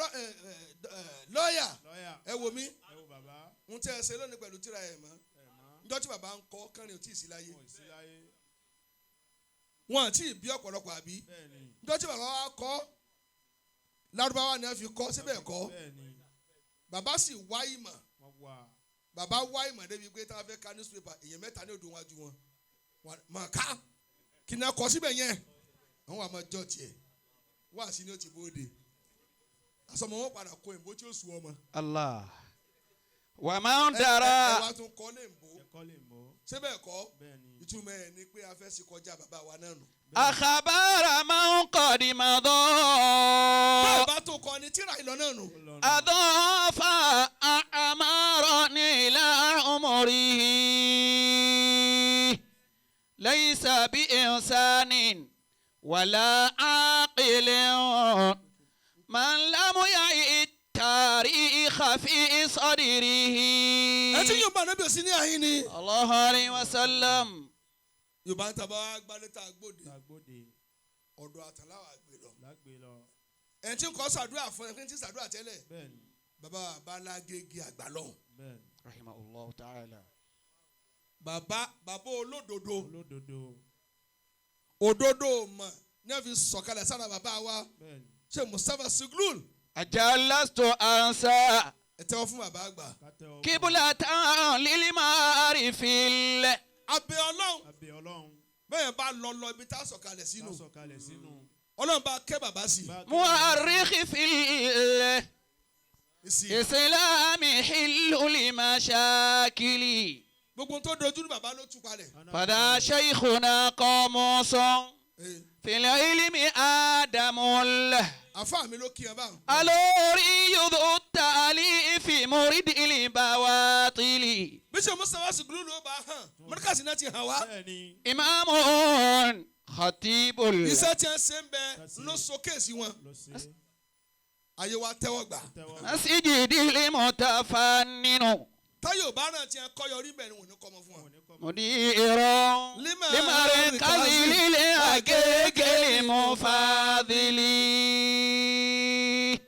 lọ́ọ̀yà ẹ wò mí ń tẹ́ ẹ ṣe lónìí pẹ̀lú tíra ẹ̀ mọ́ njọ́ tí bàbá ń kọ́ kánrin ò tí ì sí láyé wọn àti ìbí ọ̀pọ̀lọpọ̀ àbí njọ́ tí bàbá wa kọ́ lárúbáwá ni wọ́n fi kọ́ síbẹ̀ kọ́ bàbá sì wá ìmọ̀ bàbá wá ìmọ̀ débi pé táwọn fẹ́ ka newspaper èèyàn mẹ́ta ní odò wájú wọn mà ká kí ni a kọ síbẹ̀ yẹn àwọn àmọ́ jọ tiẹ̀ wá sí ni ó ti bóde àsọmọ wọn padà kọ ìbò tí ó sùn ọmọ. Allah wà máa ń dara. Ẹ wá tún kọ́ lè ń bò. Ṣé bẹ́ẹ̀ kọ́? Ìtumọ̀ ẹ̀ ni pé a fẹ́ sí kọjá bàbá wa náà nù. أخبار من قد مضى Bẹ́ẹ̀ bá tó kọ ni tíra ìlọ náà nù. أضاف أعمارا إلى عمره ليس بإنسان ولا عاقل من لم يعي التاريخ في صدره Ẹ tí Yorùbá náà bí o sí ní àyín ni. الله عليه وسلم. Yorùbá ń tàbá gbálẹ́tà gbòde ọ̀dọ̀ àtàláwà gbé lọ. Ẹ tí ń kọ́ sàdúrà fún ẹ tí ń sàdúrà tẹ́lẹ̀. Bàbá Balágége àgbà lọ́hùn. رحمه الله تعالى. Bàbá bàbá olódodo. Òdodo mọ̀ ní a fi sọ̀kalẹ̀ sára bàbá wa. Ṣé Mustapha Suglul? أجلست أنسى Ẹ tẹ́wọ́ fún bàbá àgbà. قبلة للمعارف. Abẹ́ Ọlọ́run bẹ́ẹ̀ bá lọ lọ ibi tá a sọ̀kalẹ̀ sínú. Ọlọ́run bá kẹ́ bàbá sí. مؤرخ في الإسلام حل لمشاكل. Gbogbo tó dojú ní bàbá ló tú palẹ̀. فذا شيخنا قاموس في العلم آدم له Àfáà mi ló kí ẹ báwọn. الوري ذو التأليف مرد البواطل. Bí ṣe Mustapha Suglul ló bá hàn mọ́ríkàsì náà ti hàn wá. إمام خطيب. Iṣẹ́ tí wọ́n ṣe ń bẹ ló so kéèsì wọn. Ayé wa tẹ́wọ́ gbà. مسجد المتفنن. Táyọ̀ bá ràn tí wọ́n kọ́ yọrí bẹ́ẹ̀ ni wọ́n ní kọ́ ọmọ fún wọn. مدير لمركز للأكيك المفاضل.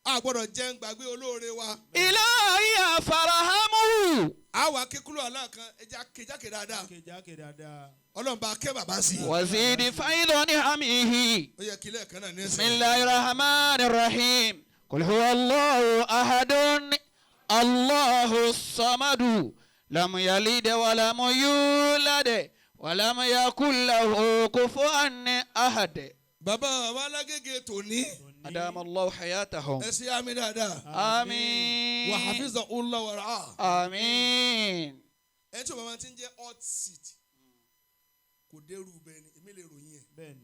A gbọ́dọ̀ jẹ́ ń gbàgbé olóore wa. إلهي فرحمه. Àwa kíkúrò aláàkan ẹja kéjáke dáadáa. Ọlọ́run bá kẹ́ bàbá sí. وزيد فيض نعمه. Ó yẹ kí lẹ́ẹ̀kan náà ní بسم ẹsẹ̀. الله الرحمن الرحيم. قل هو الله أحد الله الصمد لم يلد ولم يولد ولم يكن له كفوا أحد. Bàbá bàbá Alágége tòní. أدام الله حياتهم. Ẹ ṣe àmì dáadáa. آمين. Wa hafiza Allah wa ra'a. آمين. Ẹ tí o bàbá ti ń jẹ́ hot seat kò dérú bẹ́ẹ̀ ni èmi lè ròyìn ẹ̀.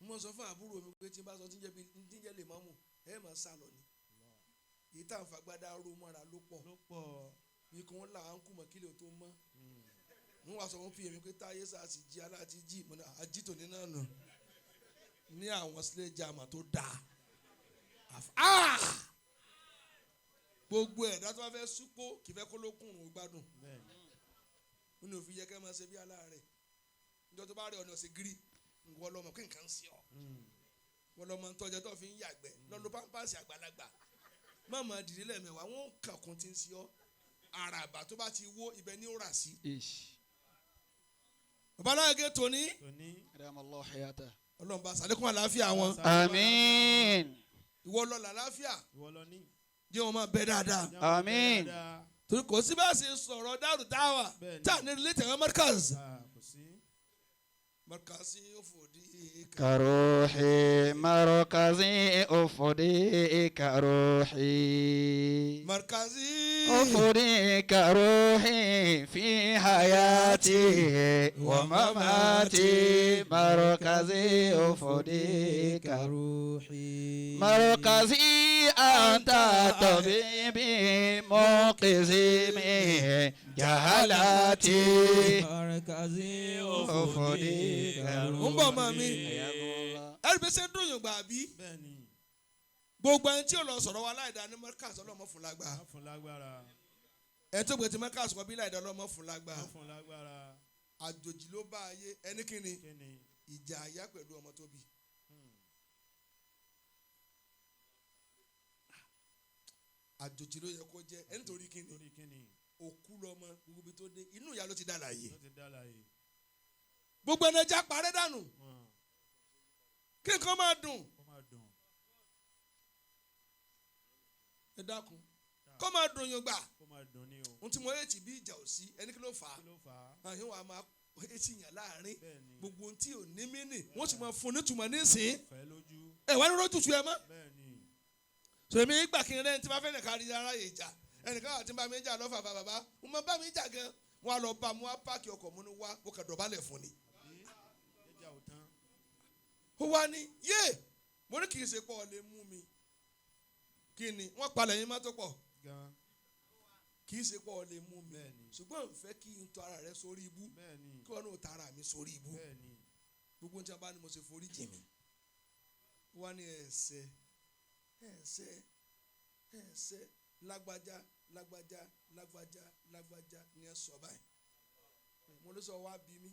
Mo sọ fún àbúrò mi pé tí n bá sọ tí ń jẹ́ bí tí ń jẹ́ lè mọ́mù ẹ máa sá lọ ni. Èyí tá à ń fagbádá ró mọ́ra ló pọ̀. Bí kò wọ́n là á ń kú mọ́ kílẹ̀ tó mọ́. Mo wá sọ fún pm pé táyé sá sì jí aláàtí jí mo ní àjí tòní náà nù. Ní àwọn sílé jàmà tó dáa. Gbogbo ẹ̀dá tó bá fẹ́ súpó kì í fẹ́ kó ló kùn ún gbádùn. Ó ní òfin yẹ kẹ́ máa ṣe bí aláàárẹ̀. Níjọ́ tó bá rí ọ̀nà ọ̀sẹ̀ gírí, ìwọ lọmọ kí nǹkan ń ṣe ọ́. Wọ́n lọmọ ń tọ́jà tó fi ń yàgbẹ́ lọ́lọ́ pampasì àgbàlagbà. Má máa dìde lẹ́ẹ̀mẹ̀wá, wọ́n kàkún ti ń ṣe ọ́. Àràbà tó bá ti wó ibẹ̀ ni ó rà sí. Bàbá Alágége tòní. أدام الله حياته. Ọlọ́run bá ṣàlékún àlàáfíà wọn. آمين. Ìwọ lọ làlàáfíà. Jẹ́ wọn máa bẹ dáadáa. آمين. Torí kò sí bá a ṣe sọ̀rọ̀ dárò dáwà tá a ní ilé tẹ̀wé Markaz. Markaz yóò fòdì. كروحي مركزي أفدي كروحي. Markaz. أفدي كروحي في حياتي ومماتي. مركزي أفدي كروحي. مركزي أنت طبيبي منقذي من جهلاتي. مركزي أفدي Ń bọ̀ mọ́ mi. Ẹ̀rí bí ṣe ń dùn yòǹgbà àbí. Gbogbo ẹni tí ò lọ sọ̀rọ̀ wa láìda ní Markaz ọlọ́mọ fún lágbá. Ẹni tó gbé ti Markaz kọ bí láìda ọlọ́mọ fún lágbá. Àjòjì ló bá ayé ẹni kíni ìjà àyà pẹ̀lú ọmọ tó bí. Àjòjì ló yẹ kó jẹ́ ẹni torí kíni òkú lọmọ gbogbo ibi tó dé inú ìyá ló ti dá láàyè. Gbogbo ẹni ẹja parẹ́ dànù kí nǹkan máa dùn. Ẹ dákun kó máa dùn yín gbà. Ohun tí mo yé ti bí ìjà ò sí ẹni kí ló fà á. Àyìn wa máa etí yàn láàrin gbogbo ohun tí ò ní mí nì wọ́n sì máa fún nítumọ̀ nísìn. Ẹ wá ní rójútu ẹ mọ́. Sèmi gbà kí n rẹ́ni tí wọ́n fẹ́ nìkan rí ara yìí jà. Ẹnìkan àti bá mi jà lọ́fà bàbá mo máa bá mi jà gan. Wọn á lọ bá mo á páàkì ọkọ̀ mo ní wá mo kàn dọ̀bálẹ̀ fún ni. Ó wá ní yé mo ní kì í ṣe pọ̀ lè mú mi. Kí ni wọ́n palẹ̀ yín mọ́tò pọ̀ kì í ṣe pọ̀ lè mú mi ṣùgbọ́n n fẹ́ kí n tọ ara rẹ sórí ibú kí wọn náà ta ara mi sórí ibú gbogbo ní tí wọn bá ní mo ṣe forí jì mí. Wọ́n ní ẹ̀ṣẹ̀ ẹ̀ṣẹ̀ ẹ̀ṣẹ̀ lágbájá lágbájá lágbájá lágbájá ní ẹ sọ báyìí. Mo ló sọ wá bí mi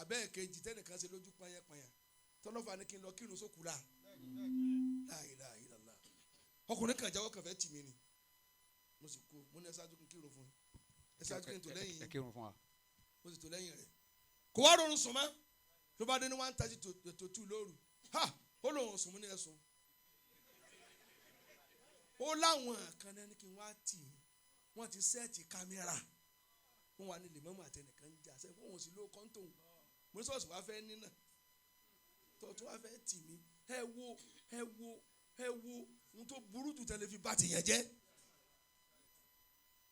abẹ́ ẹ̀kejì tẹ́nìkan ṣe lójú pányápányá tọ́lọ́fà ní kí n lọ kírun sókù la la ilaha illallah. Ọkùnrin kan jáwọ́ kan fẹ́ tì mí ni mo sì kú mo ní ẹ ṣáájú kí n kírun fún ẹ ṣáájú kí n tò lẹ́yìn Ẹ kírun fún wa. Mo sì tò lẹ́yìn rẹ̀ kò wá rọrùn sùn mọ́ ló bá dé ní 1:30 to 2 lóru ha ó lóun sùn mú ní ẹ̀sùn ó láwọn kan náà ní kí n wá tì í wọ́n ti sẹ́ẹ̀tì kámẹ́rà wọ́n wà ní lèmọ́mù àtẹnìkan ń jà sẹ́yìn fún òun sì ló kọ́ńtò mo ní sọ́ọ̀sì wá fẹ́ nínà tọ́tún wá fẹ́ tì mí ẹ wo ẹ wo ẹ wo ohun tó burú jù tẹ́lẹ̀ fi bá ti yẹn jẹ́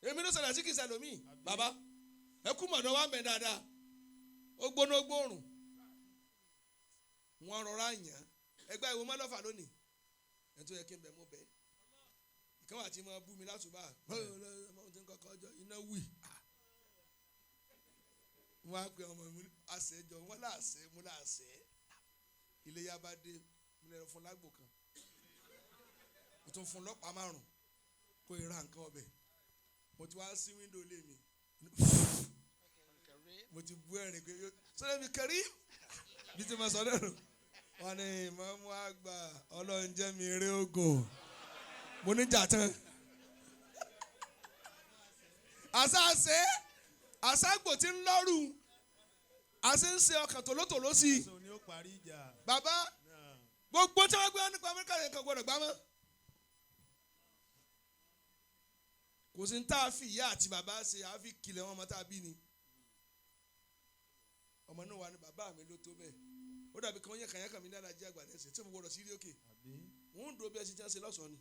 èmi ló ṣẹlẹ̀ sí kìí ṣẹlòmíì bàbá ẹ kú mọ̀dọ̀ wá mẹ́ dáadáa ó gbóná gbóòrùn wọn rọra yàn ẹgbẹ́ ìwọ mọ́lọ́fà lónìí ẹ tó yẹ kí n bẹ̀ mọ́ bẹ́ẹ̀ ìkan wà tí mo bú mi látùbà iná wì wọn á pe ọmọ mi àṣẹjọ wọn láàṣẹ mo láàṣẹ iléyà bá dé mo lè fún lágbo kan mo tún fún lọ́pàá márùn kó ra nǹkan ọbẹ̀ mo ti wá sí wíńdò lé mi mo ti bú ẹ̀rín pé sọlá mi kẹrí bí ti ma sọ lẹ́nu wọn ni ìmọ̀ọ́mú àgbà ọlọ́run jẹ́ mi eré ogun mo ní jà tán àṣà àṣẹ àṣàgbò tí ń lọ́rù àṣẹ ń ṣe ọkàn tòlótòló sí i bàbá gbogbo tí wọ́n gbé wọn nípa Amẹ́ríkà yẹn kan gbọ́dọ̀ gbá mọ́ kò sí ní tá a fi ìyá àti bàbá ṣe àá fi kìlẹ̀ wọn ọmọ tá a bí ni ọmọ náà wà ní bàbá mi ló tó bẹ́ẹ̀ ó dàbí kan yẹn kàn yẹn kàn mí ní alájí àgbà lẹ́sẹ̀ tí mo gbọ́dọ̀ sí rí òkè wọ́n ń do bí ẹsìn tí wọ́n ṣe lọ́sọ̀ọ́ ni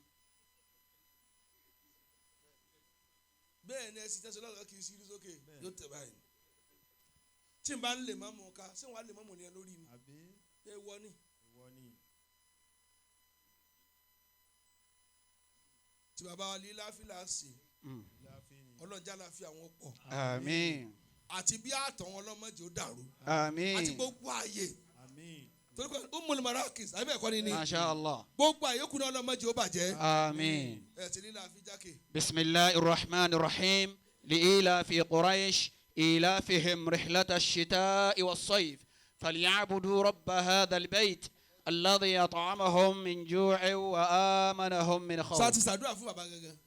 bẹ́ẹ̀ ni ẹsìn tí wọ́n ṣe lọ́sọ̀ọ́ kì í sí rí sókè yóò tẹ̀ báyìí tí n bá ń lè má mú ká ṣé wọ́n á lè má mú ní ẹ lórí ni ẹ wọ ni tí bàbá wa lílá fìlà sí ọlọ́jà la fi àwọn pọ̀ Àmín. àti bí àtọ̀ wọn ọlọ́mọdé ó dàrú Àmín. àti gbogbo ààyè torí pé umul marakis àbí ẹ̀kọ́ ni ni Masha Allah. gbogbo ààyè kùnà ọlọ́mọdé ó bàjẹ́ Àmín. ẹ̀ ti lílà fi jákè. بسم الله الرحمن الرحيم لإيلاف قريش إيلافهم رحلة الشتاء والصيف فليعبدوا رب هذا البيت الذي أطعمهم من جوع وآمنهم من خوف. Sá ti ṣàdúrà fún bàbá gangan.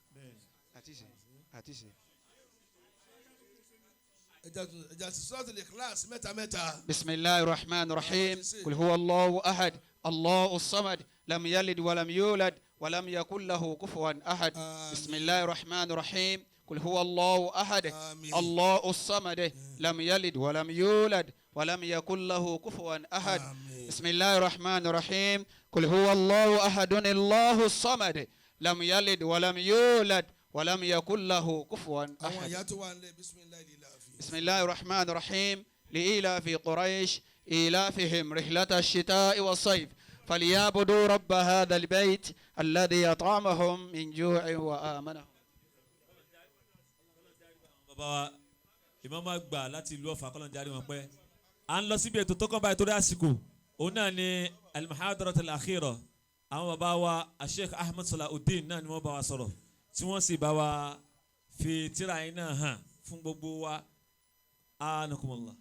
Ẹja ti Suratul Ikhlas mẹ́ta mẹ́ta. بسم الله الرحمن الرحيم قل هو الله أحد الله الصمد لم يلد ولم يولد ولم يكن له كفوا أحد. بسم الله الرحمن الرحيم قل هو الله أحد آمين. الله الصمد لم يلد ولم يولد ولم يكن له كفوا أحد. آمين. بسم الله الرحمن الرحيم قل هو الله أحد الله الصمد لم يلد ولم يولد ولم يكن له كفوا Àwọn أحد. ìyá tó wà nílẹ̀ bisimilayi lílàfi. بسم الله الرحمن الرحيم لإيلاف قريش إيلافهم رحلة الشتاء والصيف فليعبدوا رب هذا البيت الذي أطعمهم من جوع وآمنهم. Bàbá wa ìmáàmù àgbà láti ìlú Ọ̀fà kọ́lọ́n jáde wọn pẹ́ à ń lọ síbi ètò tó kàn báyìí torí àsìkò òun náà ni al-muhadarat al-akhira àwọn bàbá wa Sheikh Ahmed Salahuddin náà ni wọ́n bá wa sọ̀rọ̀ tí wọ́n sì bá wa fi tírà yín náà hàn fún gbogbo wa. Anakumullah.